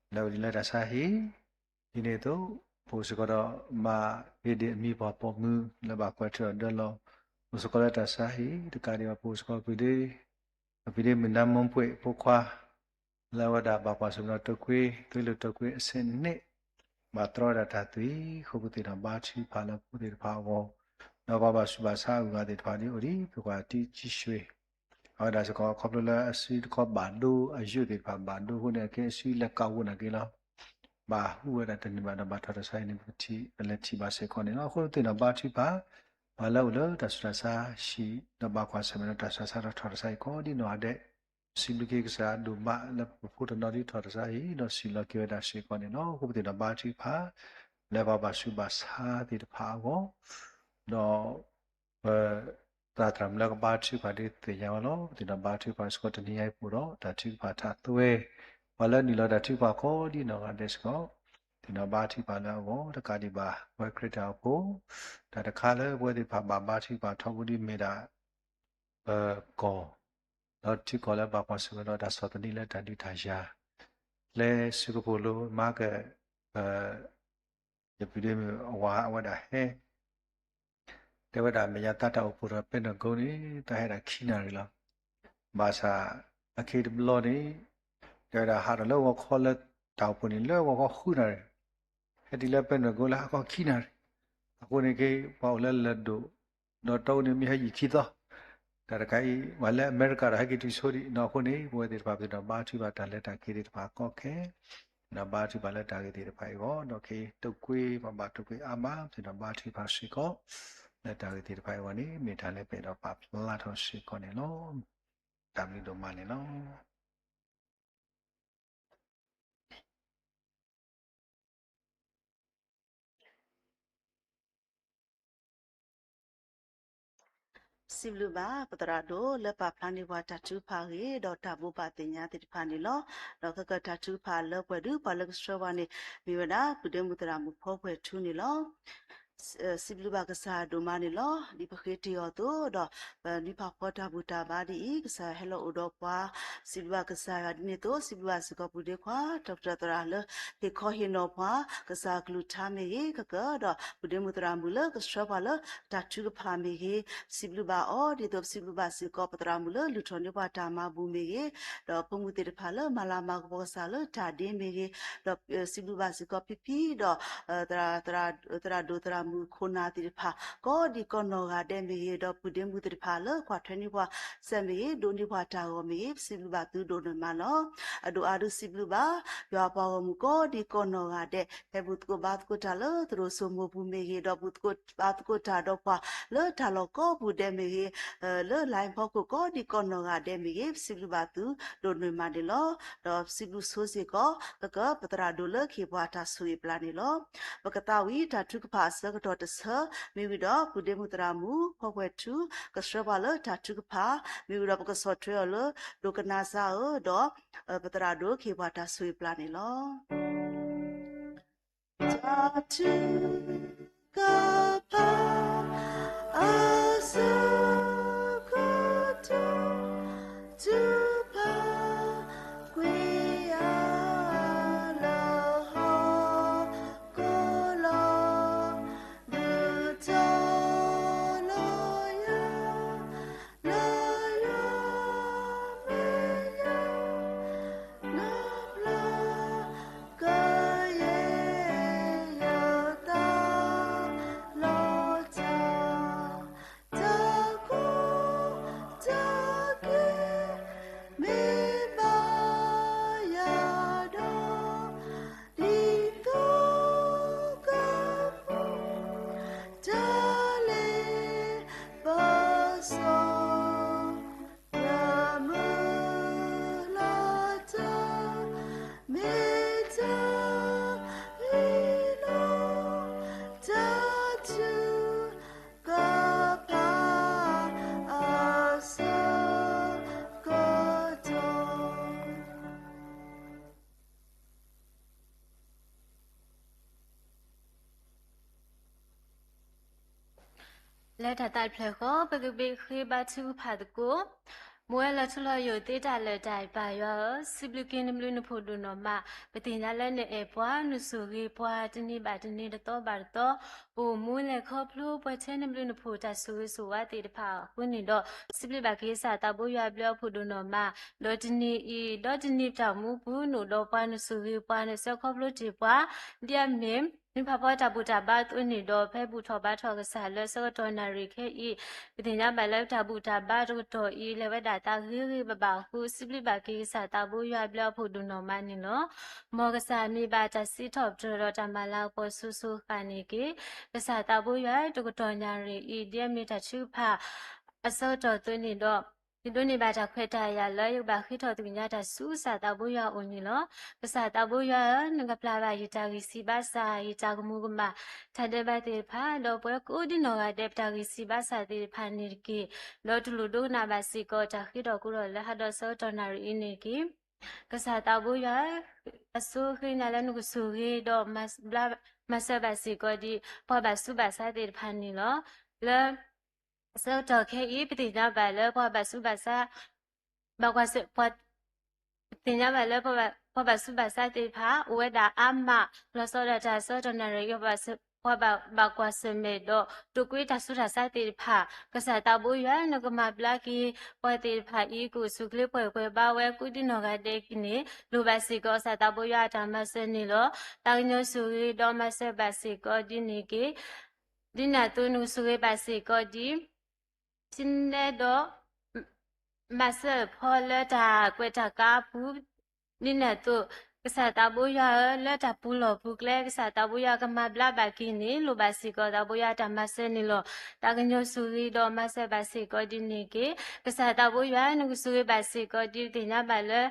အအိၣ်ဒံးလၢတၢ်ဆါဟံၣ်, ဒ်န့ၣ်အသိး ပအိၣ်စ့ၢ်ကီးဒီးမၤဂ့ၤဒံးအမံၤပှၤပိာ်မုၣ် လၢဘၣ်ကွဲးထုးထီၣ်ဒၢလီၤ, အိၣ်စ့ၢ်ကီးလၢတၢ်ဆါဟံၣ် တကးဒံးဘၣ် ပအိၣ်စ့ၢ်ကီး ပဒ့ ပဒ့မုၢ်နါမီပှ့ၤဖိခွါ လၢအဝဲဒၣ်ဘၣ်ကွၢ်ဆၢၣ်မဲာ်ဒီးတိာ်ကွ့ သွ့လၢတိာ်ကွ့အဆ့ၣ်န့ၣ် ဘၣ်တြီဝဲဒၣ်တၢ်သွံၣ်အဃိ ပသ့ၣ်နီၣ်ဘါထုကဖၣ်လၢဖိသ့ၣ်တဖၣ်အဂီၢ်, ဒီးပှၤဘၣ်ဆူးဘၣ်ဆါအဂုၤအဂၤသ့ၣ်တဖၣ်ဒ်အိၣ်ဒံး ပှၤတံကၠံၣ်ရွှ့ၣ် အဝဲဒၣ်စ့ၢ်ကီး ခီဖျိလၢအစုတခီဘၣ်ဒိ အယိာ်သ့ၣ်တဖၣ်ဘၣ်ဒိအဃိန့ၣ် အကဲအစုလဲၤကးဝိနာ်က့လီၤ. ဘၣ်ဟူးဝဲဒၣ်တန့ၢ်ဘၣ်ဒီး ဘၣ်ထီၣ်တၢ်ဆါအံၤန့ၣ် ပထံၣ် ပလဲၤထံၣ်ဘၣ်စ့ၢ်ကီးန့ၣ်လီၤ. အဃိသ့ၣ်နီၣ်ဘါထုကဖၣ် ပှၤလၢအအိၣ်လၢတၢ်ဆူးတၢ်ဆါဟံၣ် ဒီးဘၣ်ကွၢ်ဆၢၣ်မဲာ်ဒီးတၢ်ဆူးတၢ်ဆါထီၣ်ထီၣ်တၢ်ဆါဟံၣ်ကိးဒ်နီၢ်ဂၤဒဲး, စံးဘျုးက့ၤကစၢ်ဒိၣ်မးလၢပဖိတနီၤဒ်ထီၣ်တၢ်ဆါဟံၣ် ဒီးစံးလီၤက့ၤဝဲဒၣ်စ့ၢ်ကီးန့ၣ်လီၤ. အဃိပသ့ၣ်နီၣ်ဘါထုကဖၣ် လၢပှၤဘၣ်ဆူးဘၣ်ဆါသ့ၣ်တဖၣ်အဂီၢ်, ဒီး ပသရၣ်မုၣ်လၢကဘါထုကဖၣ်ဒ်သ့ၣ်ညါဝဲလီၤ. ပသ့ၣ်နီၣ်ဘါထုကဖၣ်စ့ၢ်ကီး တနံၤညါအံၤပအိၣ်ဒီးတၢ်ထုကဖၣ်ထးသွဲ, ပှၤလၢနုာ်လီၤတၢ်ထုကဖၣ်ကိးဒ်နီၢ်ဂၤဒဲးစ့ၢ်ကီး သ့ၣ်နီၣ်ဘါထုကဖၣ်လၢအဂီၢ် တကးဒံးဘၣ် ပဝဲခရံာ်တၢ်အိၣ်ဖှိၣ် တၢ်တခါလၢပဝဲသ့ၣ်တဖၣ်ဘၣ်ဘါထုကဖၣ်ထီဘိဒ်မ့ၢ်ဒၣ် ပကီၢ်, ဒီးထံကီၢ်လၢဘၣ်ကွၢ်ဆၢၣ်မဲာ်ဒီးတၢ်ဆီၣ်သနံးလၢတၢ်ဒုးတၢ်ယၤ, လၢစူကပိာ်လိၤမၤက ယပုၢ်ဒ့မုၣ်အဝၤအဝဲဒၣ်ဟဲ တဲဝဲဒၣ် မဲာ်ညါသးတၢ်အိၣ်ဖှိၣ်ဒီးပဲနဂိန့ၣ် သးဟဲဒၣ်ခံနၣ်ရံၣ်လီၤ. ဘၣ်ဆၣ် အခဲအံၤတဘျီန့ၣ် တဲဝဲဒၣ်ဟးထီၣ်လၢဂီၤခီလၢတၢ်အိၣ်ဖှိၣ်န့ၣ် လၢဂီၤခီဃုနၣ်ရံၣ်, ဟဲတုၤလၢပဲနဂိလၢဟါခီခံနၣ်ရံၣ်, အဃိန့ၣ်က့ ပှၤအိၣ်လၢလၢၢ်ဒိၣ် ဒီးတီအူန့ၣ်မ့ၢ်ဟဲယံာ်ခံသီ, တၢ်တခါအံၤ ပှၤလၢအမဲရကၤဒီးဟဲက့ၤတုၤဆိဒံးနီၢ်အဃိန့ၣ် ပဝဲသ့ၣ်တဖၣ်ပသ့ၣ်နီၣ်ဘါထုကဖၣ်တၢ်လဲၤတၢ်က့ၤသ့ၣ်တဖၣ်ကီခဲ နီၣ်ဘါထုကဖၣ်လၢတၢ်ဂ့ၢ်သ့ၣ်တဖၣ်အံၤအဂီၢ် ဒီးက့ၤတိာ်ကွ့ ပှၤဘၣ်တိာ်ကွ့အါမး ပသ့ၣ်နီၣ်ဘါထုကဖၣ်စ့ၢ်ကီး လၢတၢ်ဂ့ၢ်သ့ၣ်တဖၣ်အံၤအဂီၢ်န့ၣ် မ့ၢ်တၢ်လၢပအဲၣ်ဒိးပာ်ဖျါထီၣ်စ့ၢ်ကီးန့ၣ်လီၤ. တၢ်ဘျုးဒိၣ်မးန့ၣ်လီၤ. စံးဘျုးဘၣ် ပသရၣ်ဒိၣ်လၢပာ်ဖျါန့ၢ်ပှၤတၢ်ထုကဖၣ်အဂ့ၢ် ဒီးတၢ်ဘိးဘၣ်သ့ၣ်ညါသ့ၣ်တဖၣ်န့ၣ်လီၤ. ဒီးခဲကတၢၢ်တၢ်ထုကဖၣ်အလၢပှဲၤဒုး ပှၤလၢကဆှၢပှၤန့ၣ် မ့ၢ်ဝဲဒၣ် ပုၢ်ဒ့မုၣ်သရၣ်မုၣ်ဖီပှဲၤထူန့ၣ်လီၤ. စံးဘျုးဘၣ်ကစၢ်ဒိၣ်မးန့ၣ်လီၤ. ဒ်ပဃ့တ့ၢ်အီၤအသိးဒီး ပနွံဖးဖီတၢ်ဘူၣ်တၢ်ဘါဒ်အံၤ ကစၢ်ယွၤဟဲလီၤအိၣ်ဒီးပှၤ စံးဘျုးဘၣ်ကစၢ်ယွၤဒ်န့ၣ်အသိး စံးဘျုးဘၣ်စ့ၢ်ကီးပုၢ်ဒ့ခွါ ဒီကတၢၢ်သရၣ်လၢ ဟ့ၣ်ခီဟ့ၣ်နီၤပှၤ ကစၢ်အကလုၢ်ကထါမ့ၢ်ဂ့ၤ ကကဒီး ပုၢ်ဒ့မုၣ်သရၣ်မုၣ်လၢကဆှၢပှၤလၢတၢ်ထုကဖၣ်မ့ၢ်ဂ့ၤ စံးဘျုးဘၣ်အီၤ ဒ်သိးပစံးဘျုးဘၣ်စ့ၢ်ကီး ပသရၣ်မုၣ်လၢလုၢ်ထီၣ်န့ၢ်ပှၤတၢ်မၤဘူၣ်မ့ၢ်ဂ့ၤ ဒီးဖိမုၣ်သ့ၣ်တဖၣ်လၢမၤလၤမၤကပီၤကစၢ်လၢတၢ်ဒ့မ့ၢ်ဂ့ၤ ဒီးစံးဘျုးဘၣ်စ့ၢ်ကီးဖံဖံဒီး သရၣ်ဒိၣ်သရၣ် မုၣ်ခိၣ်နၢ်သ့ၣ်တဖၣ် ကိးဒံးကိးနီၢ်ဂၤဒဲးမ့ၢ်ဂ့ၤ, ဒီးပုၢ်ဒ့မုၣ်သ့ၣ်တဖၣ်လၢကွၢ်ထွဲန့ၢ်ပှၤစဲးမ့ၢ်ဂ့ၤ, ဒိးန့ၢ်ပှၤတၢ်ဂီၤမ့ၢ်ဂ့ၤ, ပစံးဘျုးဘၣ်သုဒိၣ်န့ၢ်မးလီၤ. အဒိၣ်အါဒုးစံးဘျုးဘၣ် ယွၤပှၤဂီၢ်မုၢ်ကိးဒံးကိးနီၢ်ဂၤဒဲး ဖဲဘူၣ်သကိးဘါသကိးတၢ်လၢသရိာ်စိမိၢ်ပူၤမ့ၢ်ဂ့ၤ, ဒီးဘူၣ်သကိးဘါသကိးတၢ်ဒီးပှၤလၢတၢ်လီၢ်ကိးပူၤဒဲးမ့ၢ်ဂ့ၤ, လၢ line ဖီခိၣ်ကိးဒံးကိးနီၢ်ဂၤဒဲးမ့ၢ်ဂ့ၤ, ပစံးဘျုးဘၣ်သုဒိၣ်န့ၢ်မးန့ၣ်လီၤ. ဒီးပစံးဘျုးဆိစ့ၢ်ကီး သကပသရၣ်ဒိၣ်လၢခ့ပှၤတၢ်ဆိၣ်ဂ့ၤပျၢ်န့ၣ်လီၤ. ပကသးဝံၣ်တၢ်ထုကဖၣ်အဆၢကတီၢ်တဆၢ, မ့ၢ်ဝံၤဒီး ပုၢ်ဒ့မုၣ်သရၣ်မုၣ် ဖီၣ်ဖှဲးထူ ကဆှၢပှၤလၢတၢ်ထုကဖၣ်, မ့ၢ်ဝံၤဒီးပကဆီၣ်ထွဲအီၤလၢ ဒိကနၣ်စၢ်ဧၢ, ဒီး ပသရၣ်ဒိၣ်လၢခ့ပှၤတၢ်ဆိၣ်ဂ့ၤပျၢ်န့ၣ်လီၤ. တၢ်ထုကဖၣ် အဆၢကတီၢ် ထုကဖၣ်ကွံာ်ယၤလၢဟီၣ်ခိၣ်လီၤ, ဒုးတီၤလီၤယၤ လၢယွၤမဲာ်ညါ နဘျါကယဲၢ်ယသးလီၤတၢ်, တၢ်ကီတၢ်ခဲ မ့ၢ်ဘၣ်ယၤဒီး ဒ်သိးကမူ တၢ်လ့ပစီ တၢ်မုၢ်လၢ်တၢ် မ့ၢ်တၢ်အံၤလီၤ. တၢ်ထုကဖၣ် အဆၢကတီၢ် လၢတၢ်သးတဖျၢၣ်ဃီ ပကဘၣ်ဃ့ဘါထုကဖၣ်သကိး. မူဝဲလီၤထူလီၤယိာ်သ့တၢ်လၢာ်တၢ်အံၤ ပၢ်ယွၤဧၢ, စံးဘျုးက့ၤနဘျုးနဖှိၣ်ဒိၣ်နီၢ်မး, ပသ့ၣ်ညါလၢနအဲၣ်ပှၤ နဆိၣ်ဂ့ၤပှၤ တနံၤဘၣ်တနံၤ တသီဘၣ်တသီ, အိၣ်မူလဲၤခီဖျိပှဲၤထဲနဘျုးနဖှိၣ်တၢ်ဆိၣ်ဂ့ၤဆိၣ်ဝါသ့ၣ်တဖၣ်အဃိန့ၣ်ဒီး စံးဘျုးဘၣ်က့ၤကစၢ်သးဘိယွၤအဘျုးအဖှိၣ်ဒိၣ်နီၢ်မး, ဒီးတနံၤအံၤ ဒီးတနံၤတၢ်မူပူၤ နအိၣ်ဒီးပှၤ နဆိၣ်ဂ့ၤပှၤ နဆှၢခီဖျိတ့ၢ်ပှၤ, ဒ်အမ့ၢ် နဖးဖီတၢ်ဘူၣ်တၢ်ဘါအသိးန့ၣ်ဒီး ဖဲဘူၣ်ထီၣ်ဘါထီၣ်ကစၢ်လၢဆၢကတီၢ်နၣ်ရံၣ်ခဲအံၤ, ပသ့ၣ်ညါဘၣ်လၢတၢ်ဘူၣ်တၢ်ဘါတကတီၢ်အံၤ လဲၤဝဲဒၣ်သးဂ့ၤဂ့ၤဘၣ်ဘၣ်အဃိ စံးဘျုးဘၣ်က့ၤကစၢ်သးဘိယွၤအဘျုးအဖှိၣ်ဒိၣ်နီၢ်မးန့ၣ်လီၤ. မ်ကစၢ်မ့ၢ်ဘၣ်တၢ်စံးထီၣ်ပတြၢၤဒီးတၢ်မၤလၤကပီၤစိၤစိၤဃၣ်န့ၣ်က့ၤ, ကစၢ်သးဘိယွၤတကတီၢ်နၣ်ရံၣ်အံၤ ဒ်အမ့ၢ်တၢ်ထုကဖၣ် အဆၢကတီၢ်အသိးန့ၣ်ဒီး ယဒိးန့ၢ်ဘၣ်တၢ်ခွဲးတၢ်ယာ်လၢယကဘၣ်ဃ့ထီၣ်သကိးညါတၢ်ဆူကစၢ်သးဘိယွၤအအိၣ်န့ၣ်လီၤ. ကစၢ်သးဘိယွၤဧၢ, နကပျၢ်ဘၣ်ယတၢ်ဂံၢ်ဆံးဘါစၢ်, ယတၢ်ကမူၤကမၣ်, တၢ်ဒဲးဘးသ့ၣ်တဖၣ်, ဒီးပဝဲကိးဒံနီၢ်ဂၤဒဲး ပတၢ်ဂံၢ်ဆံးဘါစၢ်သ့ၣ်တဖၣ်န့ၣ်တက့ၢ်. ဒီးတူၢ်လိာ်ဒိကနၣ်ဘၣ်စ့ၢ်ကီး တၢ်ဃ့ထီၣ်ကိးထီၣ်လၢဟးဒီးဆၢကတီၢ်နၣ်ရံၣ်အံၤန့ၣ်တက့ၢ်. ကစၢ်သးဘိယွၤဧၢ, အဆိဃ့ညါလၢနကဆိၣ်ဂ့ၤဒီး မၤစၢၤဘၣ်စ့ၢ်ကီးဒ် ပှၤဘၣ်ဆူးဘၣ်ဆါသ့ၣ်တဖၣ်န့ၣ်လီၤ. လၢ အဆၢကတီၢ်ခဲအံၤ ပသ့ၣ်ညါဘၣ်လၢပှၤဘၣ်ဆူးဘၣ်ဆါ ဘၣ်ကွၢ်ဆၢၣ်, ပသ့ၣ်ညါဘၣ်လၢပှၤဘၣ်ဆူးဘၣ်ဆါသ့ၣ်တဖၣ် အိၣ်ဝဲဒၣ်အါမး လီၤဆီဒၣ်တၢ်ဆၢကတီၢ်နၣ်ရံၣ်အံၤ ပှၤဘၣ်ကွၢ်ဆၢၣ်မဲာ်ဒီး တိာ်ကွံတၢ်ဆူးတၢ်ဆါသ့ၣ်တဖၣ် ကစၢ်သးဘိယွၤ နကမၤဘျါက့ၤ ပှၤသ့ၣ်တဖၣ်အံၤ ကအိၣ်ဆူၣ်ချ့ပှဲၤပှဲၤဘါဝဲကိးဒံနီၢ်ဂၤဒဲးန့ၣ် လိၣ်ဘၣ်စ့ၢ်ကီး ကစၢ်သးဘိယွၤအတၢ်မၤစၢၤန့ၣ်လီၤ. သးကညီၤဆိၣ်ဂ့ၤဒီးမၤစၢၤဘၣ်စ့ၢ်ကီးဒ်န့ၣ်တက့ၢ်. ဒ်န့ၣ်အသိး နကဆိၣ်ဂ့ၤဘၣ်စ့ၢ်ကီးဒ် ဆံနဲဒီး မၤစၢၤဖီလၢတၢ်ကွဲးတၢ်ကါအပူၤ, ဒ်န့ၣ်အသိး ကစၢ်သးဘိယွၤဧၢ, လၢတၢ်ပူၤလီၢ်ပူၤကျဲ ကစၢ်သးဘိယွၤကမၤဘျါဘၣ်က့ၤန့ၣ် လိၣ်ဘၣ်စ့ၢ်ကီးသးဘိယွၤအတၢ်မၤစၢၤန့ၣ်လီၤ. သးကညီၤဆိၣ်ဂ့ၤဒီးမၤစၢၤဘၣ်စ့ၢ်ကီးဒ်န့ၣ်တက့ၢ်. ကစၢ်သးဘိယွၤ နကဆိၣ်ဂ့ၤဘၣ်စ့ၢ်ကီးဒ်ပသ့ၣ်ညါဘၣ်လၢ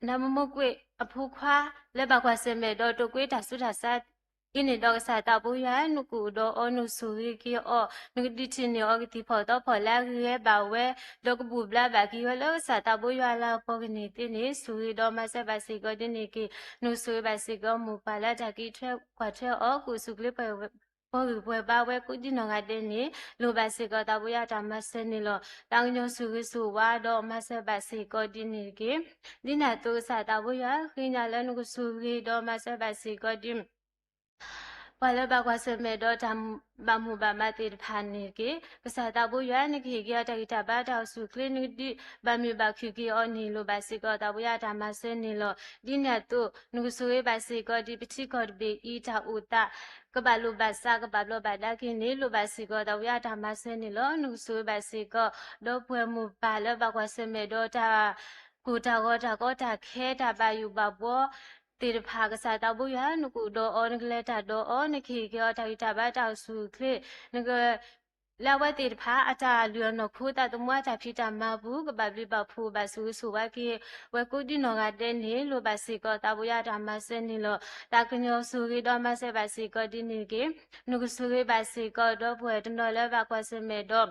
နၢမူမိၢ်ကွ့ၢ်အဖိခွါ လၢဘၣ်ကွၢ်ဆၢၣ်မဲာ်ဒီးတိာ်ကွံတၢ်ဆူးတၢ်ဆါ အံၤန့ၣ်ဒီးကစၢ်သးဘိယွၤ နကအိၣ်ဒီးအီၤ နကဆိၣ်ဂ့ၤက့ၤအီၤ, နကဒုးထံၣ်န့ၢ်အီၤကသံၣ်ဖီၣ်သီဖီၣ်လၢအဂ့ၤဘၣ်ဝဲ, ဒီးကဘူၣ်ဘျါဘၣ်က့ၤဝဲလၢကစၢ်သးဘိယွၤအလၤကပီၤကန့ၢ်သ့န့ၣ် ဆိၣ်ဂ့ၤဒီးမၤစၢၤဘၣ်စ့ၢ်ကီးဒ်န့ၣ်တက့ၢ်. နကဆိၣ်ဂ့ၤဘၣ်စ့ၢ်ကီးမိၢ်ပၢ်လၢတၢ်က့ၤထွဲကွၢ်ထွဲအီၤ ကအိၣ်ဆူၣ်ချ့ပှဲၤပှဲၤဘါဝဲကိးဒံနီၢ်ဂၤဒဲးန့ၣ် လိၣ်ဘၣ်စ့ၢ်ကီးသးဘိယွၤအတၢ်မၤစၢၤန့ၣ်လီၤ. သးကညီၤဆိၣ်ဂ့ၤဆိၣ်ဝါဒီးမၤစၢၤဘၣ်စ့ၢ်ကီးဒ်န့ၣ်တက့ၢ်. ဒ်န့ၣ်အသိးကစၢ်သးဘိယွၤ ဃ့ညါလၢနကဆိၣ်ဂ့ၤဒီးမၤစၢၤဘၣ်စ့ၢ်ကီးဒ် ပှၤလၢဘၣ်ကွၢ်ဆၢၣ်မဲာ်ဒီးတၢ်ဘၣ်မိၣ်ဘၣ်မးသ့ၣ်တဖၣ်န့ၣ်တက့ၢ်. ကစၢ်သးဘိယွၤ နကဟ့ၣ်က့ၤအီၤတၢ်ဂံၢ်တၢ်ဘါတၢ်အိၣ်ဆူၣ်အိၣ်ချ့ နကဒုးဘၣ်မုာ်ဘၣ်ခုၣ်က့ၤအီၤန့ၣ် လိၣ်ဘၣ်စ့ၢ်ကီးသးဘိယွၤတၢ်မၤစၢၤန့ၣ်လီၤ. ဒ်န့ၣ်အသိး နကဆိၣ်ဂ့ၤဘၣ်စ့ၢ်ကီးဒ်ပထံကီၢ်တဘ့ၣ်အံၤ တၢ်အိၣ်သး ကဘၣ်လိာ်ဘၣ်စး ကဘၣ်ဘျီးဘၣ်ဒါက့ၤန့ၣ် လိၣ်ဘၣ်စ့ၢ်ကီးသးဘိယွၤတၢ်မၤစၢၤန့ၣ်လီၤ. နကဆိၣ်ဂ့ၤဘၣ်စ့ၢ်ကီး ဒီပုၢ်ဝဲၢ်မိၢ်ပၢ်လၢဘၣ်ကွၢ်ဆၢၣ်မဲာ်ဒီးတၢ် ကိၢ်တၢ်ဂီၤတၢ်ကီတၢ်ခဲတၢ်ဘၣ်ယိၣ်ဘၣ်ဘှီသ့ၣ်တဖၣ် ကစၢ်သးဘိယွၤ နကအိၣ်ဒီးအီၤ နကလဲၤတၢ်ဒီးအီၤ နကဟ့ၣ်က့ၤအီၤတၢ်ဂံၢ်တၢ်ဘါတၢ်အိၣ်ဆူၣ်အိၣ်ချ့ နက လၢအဝဲသ့ၣ်တဖၣ် အတၢ်လုၢ်အီၣ်နီၢ်ခိသးသမူအတၢ်ဖံးတၢ်မၤပူၤ ကဘၣ်ဘျုးဘၣ်ဖှိၣ်ဘၣ်ဆိၣ်ဂ့ၤဆိၣ်ဝါက့ၤ ဝဲကိးဒံနီၢ်ဂၤဒဲးန့ၣ် လိၣ်ဘၣ်စ့ၢ်ကီးသးဘိယွၤတၢ်မၤစၢၤန့ၣ်လီၤ. သးကညီၤဆိၣ်ဂ့ၤဒီးမၤစၢၤဘၣ်စ့ၢ်ကီးဒ်န့ၣ်တက့ၢ်. နကဆိၣ်ဂ့ၤဘၣ်စ့ၢ်ကီးဒီပုၢ်ဝဲၢ်တနီၤလၢဘၣ်ကွၢ်ဆၢၣ်မဲာ်ဒီး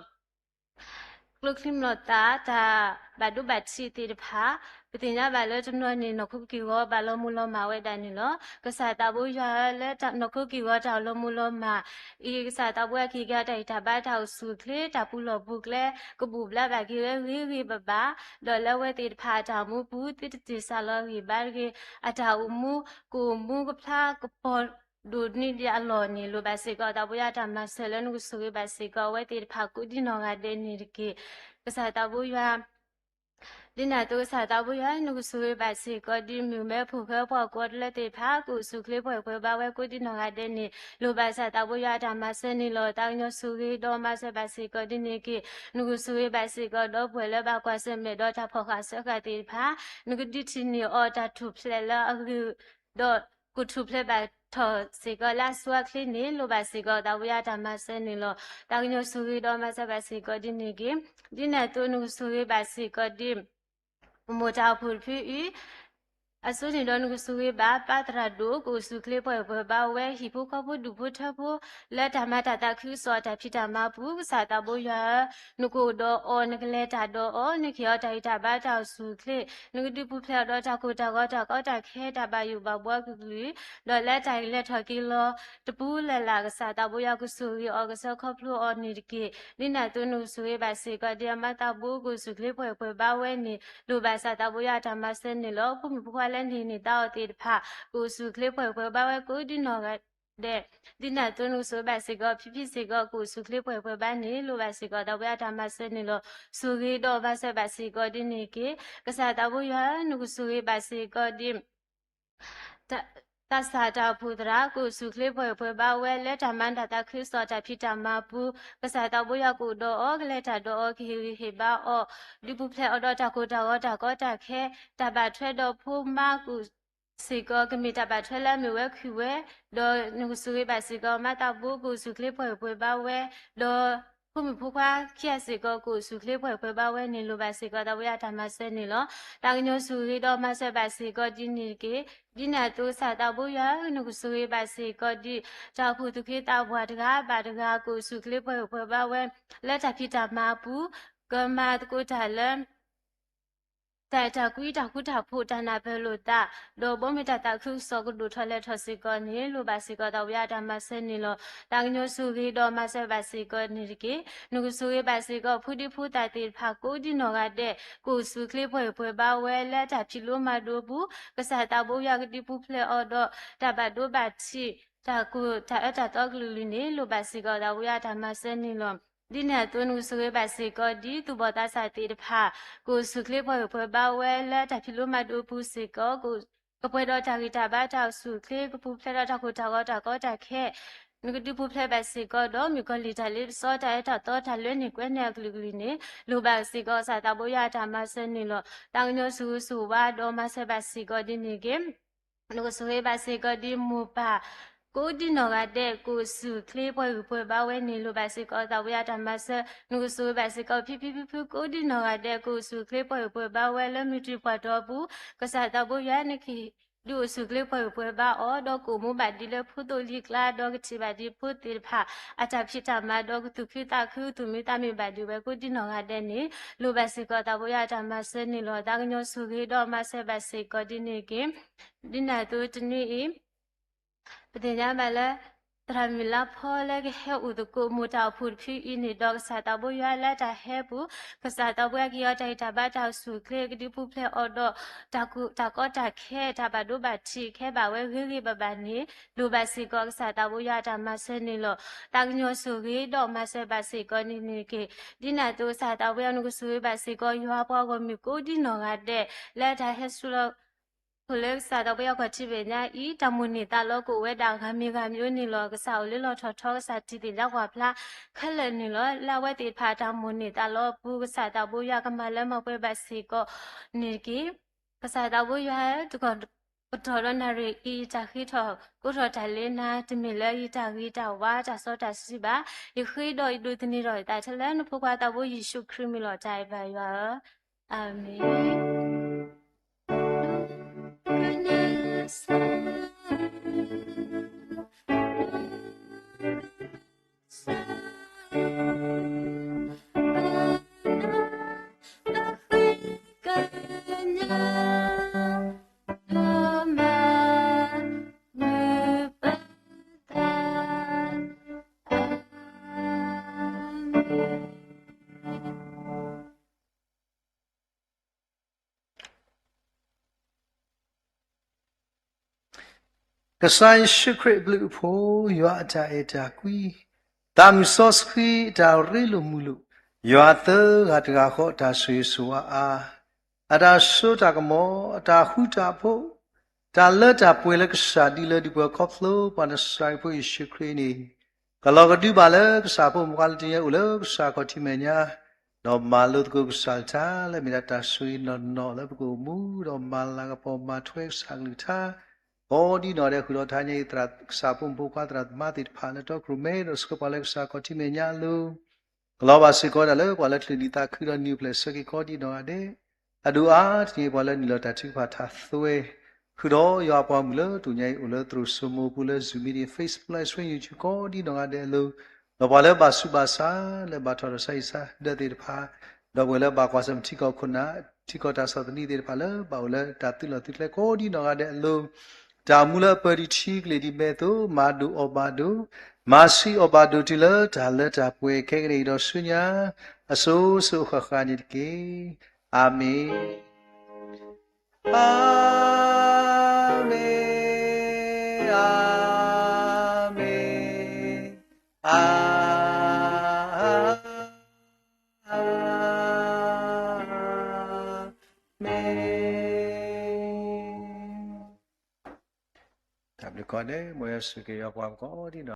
ကျိချံမျိာ်သၣ် တၢ်ဘၣ်ဒိဘၣ်ထံးသ့ၣ်တဖၣ် ပသ့ၣ်ညါဘၣ်လၢတနီၤန့ၣ် နီၢ်ခိက့ၢ်ဂီၤဘၣ်လီၤမူလီၤမၢ်ဝဲဒၣ်န့ၣ်လီၤ. ကစၢ်သးဘိယွၤဧၢ လၢနီၢ်ခိက့ၢ်ဂီၤတၢ်လီၤမူလီၤမၢ်အံၤ ကစၢ်သးဘိယွၤကဟ့ၣ်က့ၤအီၤတၢ်ဂံၢ်တၢ်ဘါတၢ်အိၣ်ဆူၣ်အိၣ်ချ့ တၢ်ပူၤလီၢ်ပူၤကျဲ ကဘူၣ်ဘျါဘၣ်က့ၤဝဲဂ့ၤဂ့ၤဘၣ်ဘၣ် ဒီးလၢအဝဲသ့ၣ်တဖၣ်အတၢ်အိၣ်မူပူၤ သုတတ့ၢ်စၢ်လီၤဂံၢ်ဘါတဂ့ၤ အတၢ်အိၣ်မူ ကအိၣ်မူကဖျါကပီၤ ဒိၣ်န့ၢ်ဒံးအလီၢ်န့ၣ် လိၣ်ဘၣ်စ့ၢ်ကီးသးဘိယွၤတၢ်မၤစၢၤလၢနကဆိၣ်ဂ့ၤဘၣ်စ့ၢ်ကီး အဝဲသ့ၣ်တဖၣ်ကိးဒံနီၢ်ဂၤဒဲးန့ၣ်တက့ၢ်. ကစၢ်သးဘိယွၤ ဒ်န့ၣ်အသိးကစၢ်သးဘိယွၤ နကဆိၣ်ဂ့ၤဘၣ်စ့ၢ်ကီးဒ်မုၢ်မဲဖိဃဲပှၤကိးဂၤဒဲးလၢသ့ၣ်တဖၣ် ကအိၣ်ဆူၣ်အိၣ်ချ့ပှဲၤပှဲၤဘၣ်ဝဲကိးဒံနီၢ်ဂၤဒဲးန့ၣ် လိၣ်ဘၣ်စ့ၢ်သးဘိယွၤတၢ်မၤစၢၤန့ၣ်လီၤ. သးကညီၤဆိၣ်ဂ့ၤဒီးမၤစၢၤဘၣ်စ့ၢ်ကီးဒ်န့ၣ်တက့ၢ်. နကဆိၣ်ဂ့ၤဘၣ်စ့ၢ်ကီးဒီပုၢ်ဝဲၢ်လၢဘၣ်ကွၢ်ဆၢၣ်မဲာ်ဒီးတၢ်ဖီၣ်ဃာ်စၢဃာ်သ့ၣ်တဖၣ် နကဒုးထံၣ်န့ၢ်အီၤတၢ်ထူၣ်ဖျဲးလၢအဂ့ၤ ဒီးကထူၣ်ဖျဲးဘၣ်ထီၣ်စ့ၢ်ကီးလၢအဆိအချ့န့ၣ် လိၣ်ဘၣ်စ့ၢ်ကီးသးဘိယွၤတၢ်မၤစၢၤန့ၣ်လီၤ. သးကညီၤဆိၣ်ဂ့ၤဒီးမၤစၢၤဘၣ်စ့ၢ်ကီးဒ်န့ၣ်တက့ၢ်. ဒ်န့ၣ်အသိးနကဆိၣ်ဂ့ၤဘၣ်စ့ၢ်ကီးဒ် ပမိၢ်တၢ်အိၣ်ဖှိၣ်တဖုအံၤ အစိန့ၣ်ဒီးနကဆိၣ်ဂ့ၤဘၣ် ပၢ်သရၣ်ဒိၣ် ကအိၣ်ဆူၣ်အိၣ်ချ့ပှဲၤပှဲၤဘၣ်ဝဲ ဟံၣ်ဖိဃီဖိဒူၣ်ဖိထၢဖိ လၢတၢ်မၤတၢ်သးခုကစီၣ်အတၢ်ဖံးတၢ်မၤပူၤ ကစၢ်သးဘိယွၤဧၢ နကအိၣ်ဒီးအီၤ နကလဲၤတၢ်ဒီးအီၤ နကဟ့ၣ်အီၤတၢ်ဂံၢ်တၢ်ဘါတၢ်အိၣ်ဆူၣ်အိၣ်ချ့ နကဒုးပူၤဖျဲးအီၤဒီးတၢ်ကိၢ်တၢ်ဂီၤတၢ်ကီတၢ်ခဲတၢ်ဘၣ်ယိၣ်ဘၣ်ဘှီကလုာ်ကလုာ် ဒီးလၢတၢ်လဲၤထီၣ်က့ၤလီၤတပူၤလၢ်လၢ် ကစၢ်သးဘိယွၤကဆိၣ်ဂ့ၤအီၤကဆှၢခီဖျိအီၤန့ၣ်တက့ၢ်. ဒ်န့ၣ်အသိးနကဆိၣ်ဂ့ၤဘၣ်စ့ၢ်ကီးဒ်အမါသးဘိကအိၣ်ဆူၣ်အိၣ်ချ့ပှဲၤပှဲၤဘၣ်ဝဲန့ၣ် လိၣ်ဘၣ်စ့ၢ်သးဘိယွၤတၢ်မၤစၢၤန့ၣ်လီၤ. ဖိမုၣ်ဖိခွါလၢနဟံးန့ၢ်သးအီၤသ့ၣ်တဖၣ် ကအိၣ်ဆူၣ်အိၣ်ချ့ပှဲၤပှဲၤဘၣ်ဝဲကိးဒံနီၢ်ဂၤဒဲး ဒ်န့ၣ်အသိးနကဆိၣ်ဂ့ၤဘၣ်စ့ၢ်ကီး ဖံဖံစ့ၢ်ကီး ကအိၣ်ဆူၣ်အိၣ်ချ့ပှဲၤပှဲၤဘၣ်န့ၣ် လိၣ်ဘၣ်စ့ၢ်ကီးသးဘိယွၤတၢ်မၤစၢၤန့ၣ်လီၤ. ဆိၣ်ဂ့ၤဒီးမၤစၢၤဘၣ်စ့ၢ်ကီးဒ်န့ၣ်တက့ၢ်. ကစၢ်သးဘိယွၤဧၢ နကဆိၣ်ဂ့ၤဘၣ်စ့ၢ်ကီးဒ် သးစၢ်တၢ်အိၣ်ဖှိၣ်သရၣ် ကအိၣ်ဆူၣ်အိၣ်ချ့ပှဲၤပှဲၤဘၣ်ဝဲ လၢတၢ်မၤတၢ်သးခုကစီၣ်တၢ်ဖံးတၢ်မၤပူၤ ကစၢ်သးဘိယွၤကအိၣ်ဒီးအီၤ ကလဲၤတၢ်ဒီးအီၤ ကဟ့ၣ်ဂံၢ်ဟ့ၣ်ဘါအီၤ ဒုးပူၤဖျဲးအီၤဒီးတၢ်ကိၢ်တၢ်ဂီၤတၢ်ကီတၢ်ခဲ တၢ်ဘၣ်ထွဲဒီးဖိမါကအိၣ်စ့ၢ်ကီး ကမ့ၢ်တၢ်ဘၣ်ထွဲလၢအမ့ၢ်ဝဲခုၣ်ဝဲ ဒီးနကဆိၣ်ဂ့ၤဘၣ်စ့ၢ်ကီး မါသးဘိကအိၣ်ဆူၣ်အိၣ်ချ့ပှဲၤပှဲၤဘၣ်ဝဲ ဒီးဖိမုၣ်ဖိခွါခံဂၤစ့ၢ်ကီး ကအိၣ်ဆူၣ်အိၣ်ချ့ပှဲၤပှဲၤဘၣ်ဝဲန့ၣ် လိၣ်ဘၣ်စ့ၢ်ကီးသးဘိယွၤတၢ်မၤစၢၤန့ၣ်လီၤ. သးကညီၤဆိၣ်ဂ့ၤဒီးမၤစၢၤဘၣ်စ့ၢ်ကီးဒ်န့ၣ်တက့ၢ်. ဒ်န့ၣ်အသိးကစၢ်သးဘိယွၤဧၢ နကဆိၣ်ဂ့ၤဘၣ်စ့ၢ်ကီးဒ် တၢ်အိၣ်ဖှိၣ်သူၣ်က့သးပှၢ်တဂၤဘၣ်တဂၤ ကအိၣ်ဆူၣ်အိၣ်ချ့ပှဲၤပှဲၤဘၣ်ဝဲ လၢတၢ်ဖံးတၢ်မၤအပူၤ ကမၤသကိးတၢ်လၢ တၢ်အဲၣ်တၢ်ကွံ တၢ်ဃူတၢ်ဖိး တၢ်နၢ်ပၢၢ်လိာ်သး ဒီးဘီမုၢ်တၢ်သးခုကစီၣ်ကဒိၣ်ထီၣ်လဲၤထီၣ်စ့ၢ်ကီးန့ၣ် လိၣ်ဘၣ်စ့ၢ်ကီးသးဘိယွၤတၢ်မၤစၢၤန့ၣ်လီၤ. သးကညီၤဆိၣ်ဂ့ၤဒီးမၤစၢၤဘၣ်စ့ၢ်ကီးန့ၣ်တက့ၢ်. နကဆိၣ်ဂ့ၤဘၣ်စ့ၢ်ကီး ဖိဒံဖိသၣ်သ့ၣ်တဖၣ် ကိးဒံနီၢ်ဂၤဒဲး ကအိၣ်ဆူၣ်အိၣ်ချ့ပှဲၤပှဲၤဘၣ်ဝဲ လၢတၢ်ဖံးလိမၤဒိးအပူၤ ကစၢ်သးဘိယွၤကဒုးပူၤဖျဲးအီၤဒီး တၢ်ဘၣ်ဒိဘၣ်ထံး တၢ်ကိၢ်တၢ်အၢတၢ်သီကလုာ်ကလုာ်န့ၣ် လိၣ်ဘၣ်စ့ၢ်ကီးသးဘိယွၤတၢ်မၤစၢၤန့ၣ်လီၤ. ဒ်န့ၣ်အသိး နကဆိၣ်ဂ့ၤဘၣ်စ့ၢ်ကီးဒ် သူၣ်ဘီၣ်သးစၢ်သ့ၣ်တဖၣ် ကအိၣ်ဆူၣ်အိၣ်ချ့ပှဲၤပှဲၤဘၣ်ဝဲ လၢတၢ်ဖံးလိမၤဒိးအပူၤစ့ၢ်ကီး ကပှဲၤဒီးတၢ်ဂံၢ်တၢ်ဘါတၢ်အိၣ်ဆူၣ်အိၣ်ချ့ ကပူၤဖျဲးဒီးတၢ်ကိၢ်တၢ်ဂီၤတၢ်ကီတၢ်ခဲ နကဒုးပူၤဖျဲးဘၣ်စ့ၢ်ကီးဒီး မုၣ်ကီၤလံၢ်တၢ်လ့ပစီတၢ်အၢတၢ်သီတၢ်လၢန့ၢ်ကွဲန့ၢ်အကလုာ်ကလုာ်န့ၣ် လိၣ်ဘၣ်စ့ၢ်ကီးကစၢ်သးဘိယွၤတၢ်မၤစၢၤန့ၣ်လီၤ. သးကညီၤဆိၣ်ဂ့ၤဆိၣ်ဝါဒီးမၤစၢၤဘၣ်စ့ၢ်ကီးဒ်န့ၣ်တက့ၢ်. နကဆိၣ်ဂ့ၤဘၣ်စ့ၢ်ကီးဒ်မိၢ်ပၢ် ကိးဒံနီၢ်ဂၤဒဲး ကအိၣ်ဆူၣ်အိၣ်ချ့ပှဲၤဂံၢ်ပှဲၤဘါဝဲန့ၣ် လိၣ်ဘၣ်စ့ၢ်ကီးသးဘိယွၤတၢ်မၤစၢၤ, နကဆိၣ်ဂ့ၤဘၣ်စ့ၢ်ကီး ဖံဖံဖုဖု ကိးဒံနီၢ်ဂၤဒဲး ကအိၣ်ဆူၣ်အိၣ်ချ့ပှဲၤဂံၢ်ပှဲၤဘါဝဲလၢမုၢ်တံၢ်ပှၢ်တီၤအပူၤ, ကစၢ်သးဘိယွၤ နကဒုးအိၣ်ဆူၣ်အိၣ်ချ့ပှဲၤဂံၢ်ပှဲၤဘါအီၤ ဒီးကအိၣ်မူဘၣ်ဒံးလၢဖိသိၣ်လံၤကျါ ဒီးကထံၣ်ဘၣ်ဒံးဖိသ့ၣ်တဖၣ် အတၢ်ဖံးတၢ်မၤ ဒီးကသူၣ်ခုသးခု သူၣ်မံသးမုာ်ဘၣ်ဒံးဝဲကိးဒံနီၢ်ဂၤဒဲးန့ၣ် လိၣ်ဘၣ်စ့ၢ်ကီးသးဘိယွၤတၢ်မၤစၢၤန့ၣ်လီၤ. သးကညီၤဆိၣ်ဂ့ၤဒီးမၤစၢၤဘၣ်စ့ၢ်ကီးဒ်န့ၣ်တက့ၢ်. ဒ်န့ၣ်အသိးတနွံအံၤ ပသ့ၣ်ညါဘၣ်လၢ သရၣ်မုၣ်လါဖီလၢကဟဲအိၣ်သကိးမိၢ်တၢ်အိၣ်ဖှိၣ်တဖုအံၤန့ၣ်ဒီး ကစၢ်သးဘိယွၤလၢတၢ်ဟဲပူၤ, ကစၢ်သးဘိယွၤက့ၤအီၤတၢ်ဂံၢ်တၢ်ဘါတၢ်အိၣ်ဆူၣ်အိၣ်ချ့ ကဒုးပူၤဖျဲးအီၤဒီး တၢ်ကူတၢ်ကီတၢ်ခဲ တၢ်ဘၣ်ဒိဘၣ်ထံးခဲဘၣ်ဝဲဂ့ၤဂ့ၤဘၣ်ဘၣ်န့ၣ် လိၣ်ဘၣ်စ့ၢ်ကီးကစၢ်သးဘိယွၤအတၢ်မၤစၢၤန့ၣ်လီၤ. သးကညီၤဆိၣ်ဂ့ၤဒီးမၤစၢၤဘၣ်စ့ၢ်ကီးန့ၣ်န့ၣ်တက့ၢ်. ဒ်န့ၣ်အသိး ကစၢ်သးဘိယွၤနကဆိၣ်ဂ့ၤဘၣ်စ့ၢ်ကီး ယွၤပှၤဂီၢ်မုၢ်ကိးဒ်နီၢ်ဂၤဒဲး လၢတၢ်ဟဲဆူလီၤ ခိၣ်လၢကစၢ်သးဘိယွၤခီၣ်ထံးမဲာ်ညါအံၤ တၢ်မိၣ်န့ၢ်သးလီကအိၣ်ဝဲဒၣ်ဂၤမံၤဂၤမံၤန့ၣ်လီၤ. ကစၢ်အိၣ်လၢလီၢ်ထီၣ်ထီ ကစၢ်တံၢ်သ့ၣ်ညါကွၢ်ဖျါခဲလၢာ်န့ၣ်လီၤ. လၢအဝဲသ့ၣ်တဖၣ်တၢ်မိၣ်န့ၢ်သးလီအပူၤ ကစၢ်သးဘိယွၤကမၤလၢမၤပှဲၤဘၣ်စ့ၢ်ကီးန့ၣ်တက့ၢ်. ကစၢ်သးဘိယွၤဧၢ, တကတီၢ်ဒီးနၣ်ရံၣ်အံၤ ယတၢ်ဃ့ထီၣ်ကိးထီၣ်တၢ်လၢနၤ တမ့ၢ်လၢယတၢ်ဂ့ၤတၢ်ဝါတၢ်စီတၢ်ဆှံဘၣ်. ယဃ့ဒီးယဒိးသန့ၤထီၣ်ယသးထဲလၢနဖိခွါသးဘိယ့ၣ်ၡူးခရံာ်မံၤလီၤ. တၢ်အဲၣ်ဘၣ်ယွၤဧၢ, အၤမ့ၣ်. Amen. ကစၢ်ယ့ၣ်ၡူးခရံာ်အဘျုးအဖှိၣ်, ယွၤအတၢ်အဲၣ်တၢ်ကွံ, သးမုၢ်စီဆှံအတၢ်ရ့လိာ်မုာ်လိာ်, ယွၤသၢဂၤတဂၤဃီအတၢ်ဆိၣ်ဂ့ၤဆိၣ်ဝါအါ, အတၢ်စိတၢ်ကမီၤ, အတၢ်ဃူတၢ်ဖိး, တၢ်လၢတၢ်ပှဲၤလၢကစၢ်ဒ်လၢဒုးပှၤခီဖျိပှၤနစၤရ့းဖိယ့ၣ်ၡူးခရံာ်န့ၣ်, ကလီၤကဒုဘၣ်လၢကစၢ်ဖိမုၣ်ဖိခွါလၢတနံၤအံၤအိၣ်လၢကစၢ်ခီၣ်ထံးမဲာ်ညါ, ဒီးမၤလိသကိးကစၢ်ကလုၢ်ကထါလၢမ့ၢ်ဒၣ်တၢ်ဆိၣ်ဂ့ၤနီၢ်နီၢ်လၢပကအိၣ်မူ, ဒီးမၤလၤကပီၤမၤထွဲကစၢ်ကလုၢ်ကထါ ကိးဒ်နီၢ်ဂၤဒဲးဃုာ်ဒီးတဟါညါအံၤ ကစၢ်ဖိမုၣ်ဖိခွါသရၣ်သမါသ့ၣ်တဖၣ်လၢတီခိၣ်ရိၣ်မဲဒီးဆှၢပှၤလၢကစၢ်ခီၣ်ထံးမဲာ်ညါအလိၤ, ကလီၤဘၣ်စ့ၢ်ကီးဒၣ်လၢပှၤလၢကလုၢ်ဒ်သးခုဒီးနံၤအိၣ်ဖျဲၣ်ဆၢက့ၤကိးဒ်နီၢ်ဂၤဒဲး, အဒိၣ်အါတနံၤအံၤပှၤလၢနုာ်လီၤတၢ်ထုကဖၣ်ထးသွဲ, ဃုာ်ဒီးယွၤပှၤမုၣ်လၢတနံၤအံၤအိၣ်လၢသရိာ်စိမိၤပူၤလၢ Zoom meeting, Facebook Live Stream, YouTube ကိးဒ်နီၢ်ဂၤဒဲးအလိၤ, ဒီးပှၤလၢဘၣ်ဆူးဘၣ်ဆါလၢဘၣ်ထီၣ်ဒီးဆါဟံၣ်ဆါဒၢးသ့ၣ်တဖၣ်, ဒီးပှၤလၢဘၣ်ကွၢ်ဆၢၣ်မဲာ်ထံကီၢ်ခိၣ်နၢ်, ထံကီၢ်တၢ်ဆီၣ်သနံးသ့ၣ်တဖၣ်လၢဘၣ်အိၣ်လၢတၢ်သုးလီၢ်သုးကျဲကိးဒ်နီၢ်ဂၤဒဲးအလိၤ, တၢ်မူလၢအပၢၤဒံးထံကလ့ၢ်ဒံးမဲာ်အသိး မၤဒိၣ်အီၣ်ဘၣ်ဒိၣ်, မၤဆံးအီၣ်ဘၣ်ဒိၣ်တုၤလၢတၢ်လၢတၢ်ပှဲၤခဲကနံၣ်အံၤဒီးဆူညါ အစိၤစိၤအဃၣ်ဃၣ်န့ၣ်တက့ၢ်. အၤမ့ၣ်. အၤမ့ၣ်, အၤမ့ၣ်, အၤမ့ၣ်. တၢ်ဘျုးကိးဂၤဒဲး, မ်ယွၤဆိၣ်ဂ့ၤက့ၤယွၤပှၤကိးဒ်နီၢ်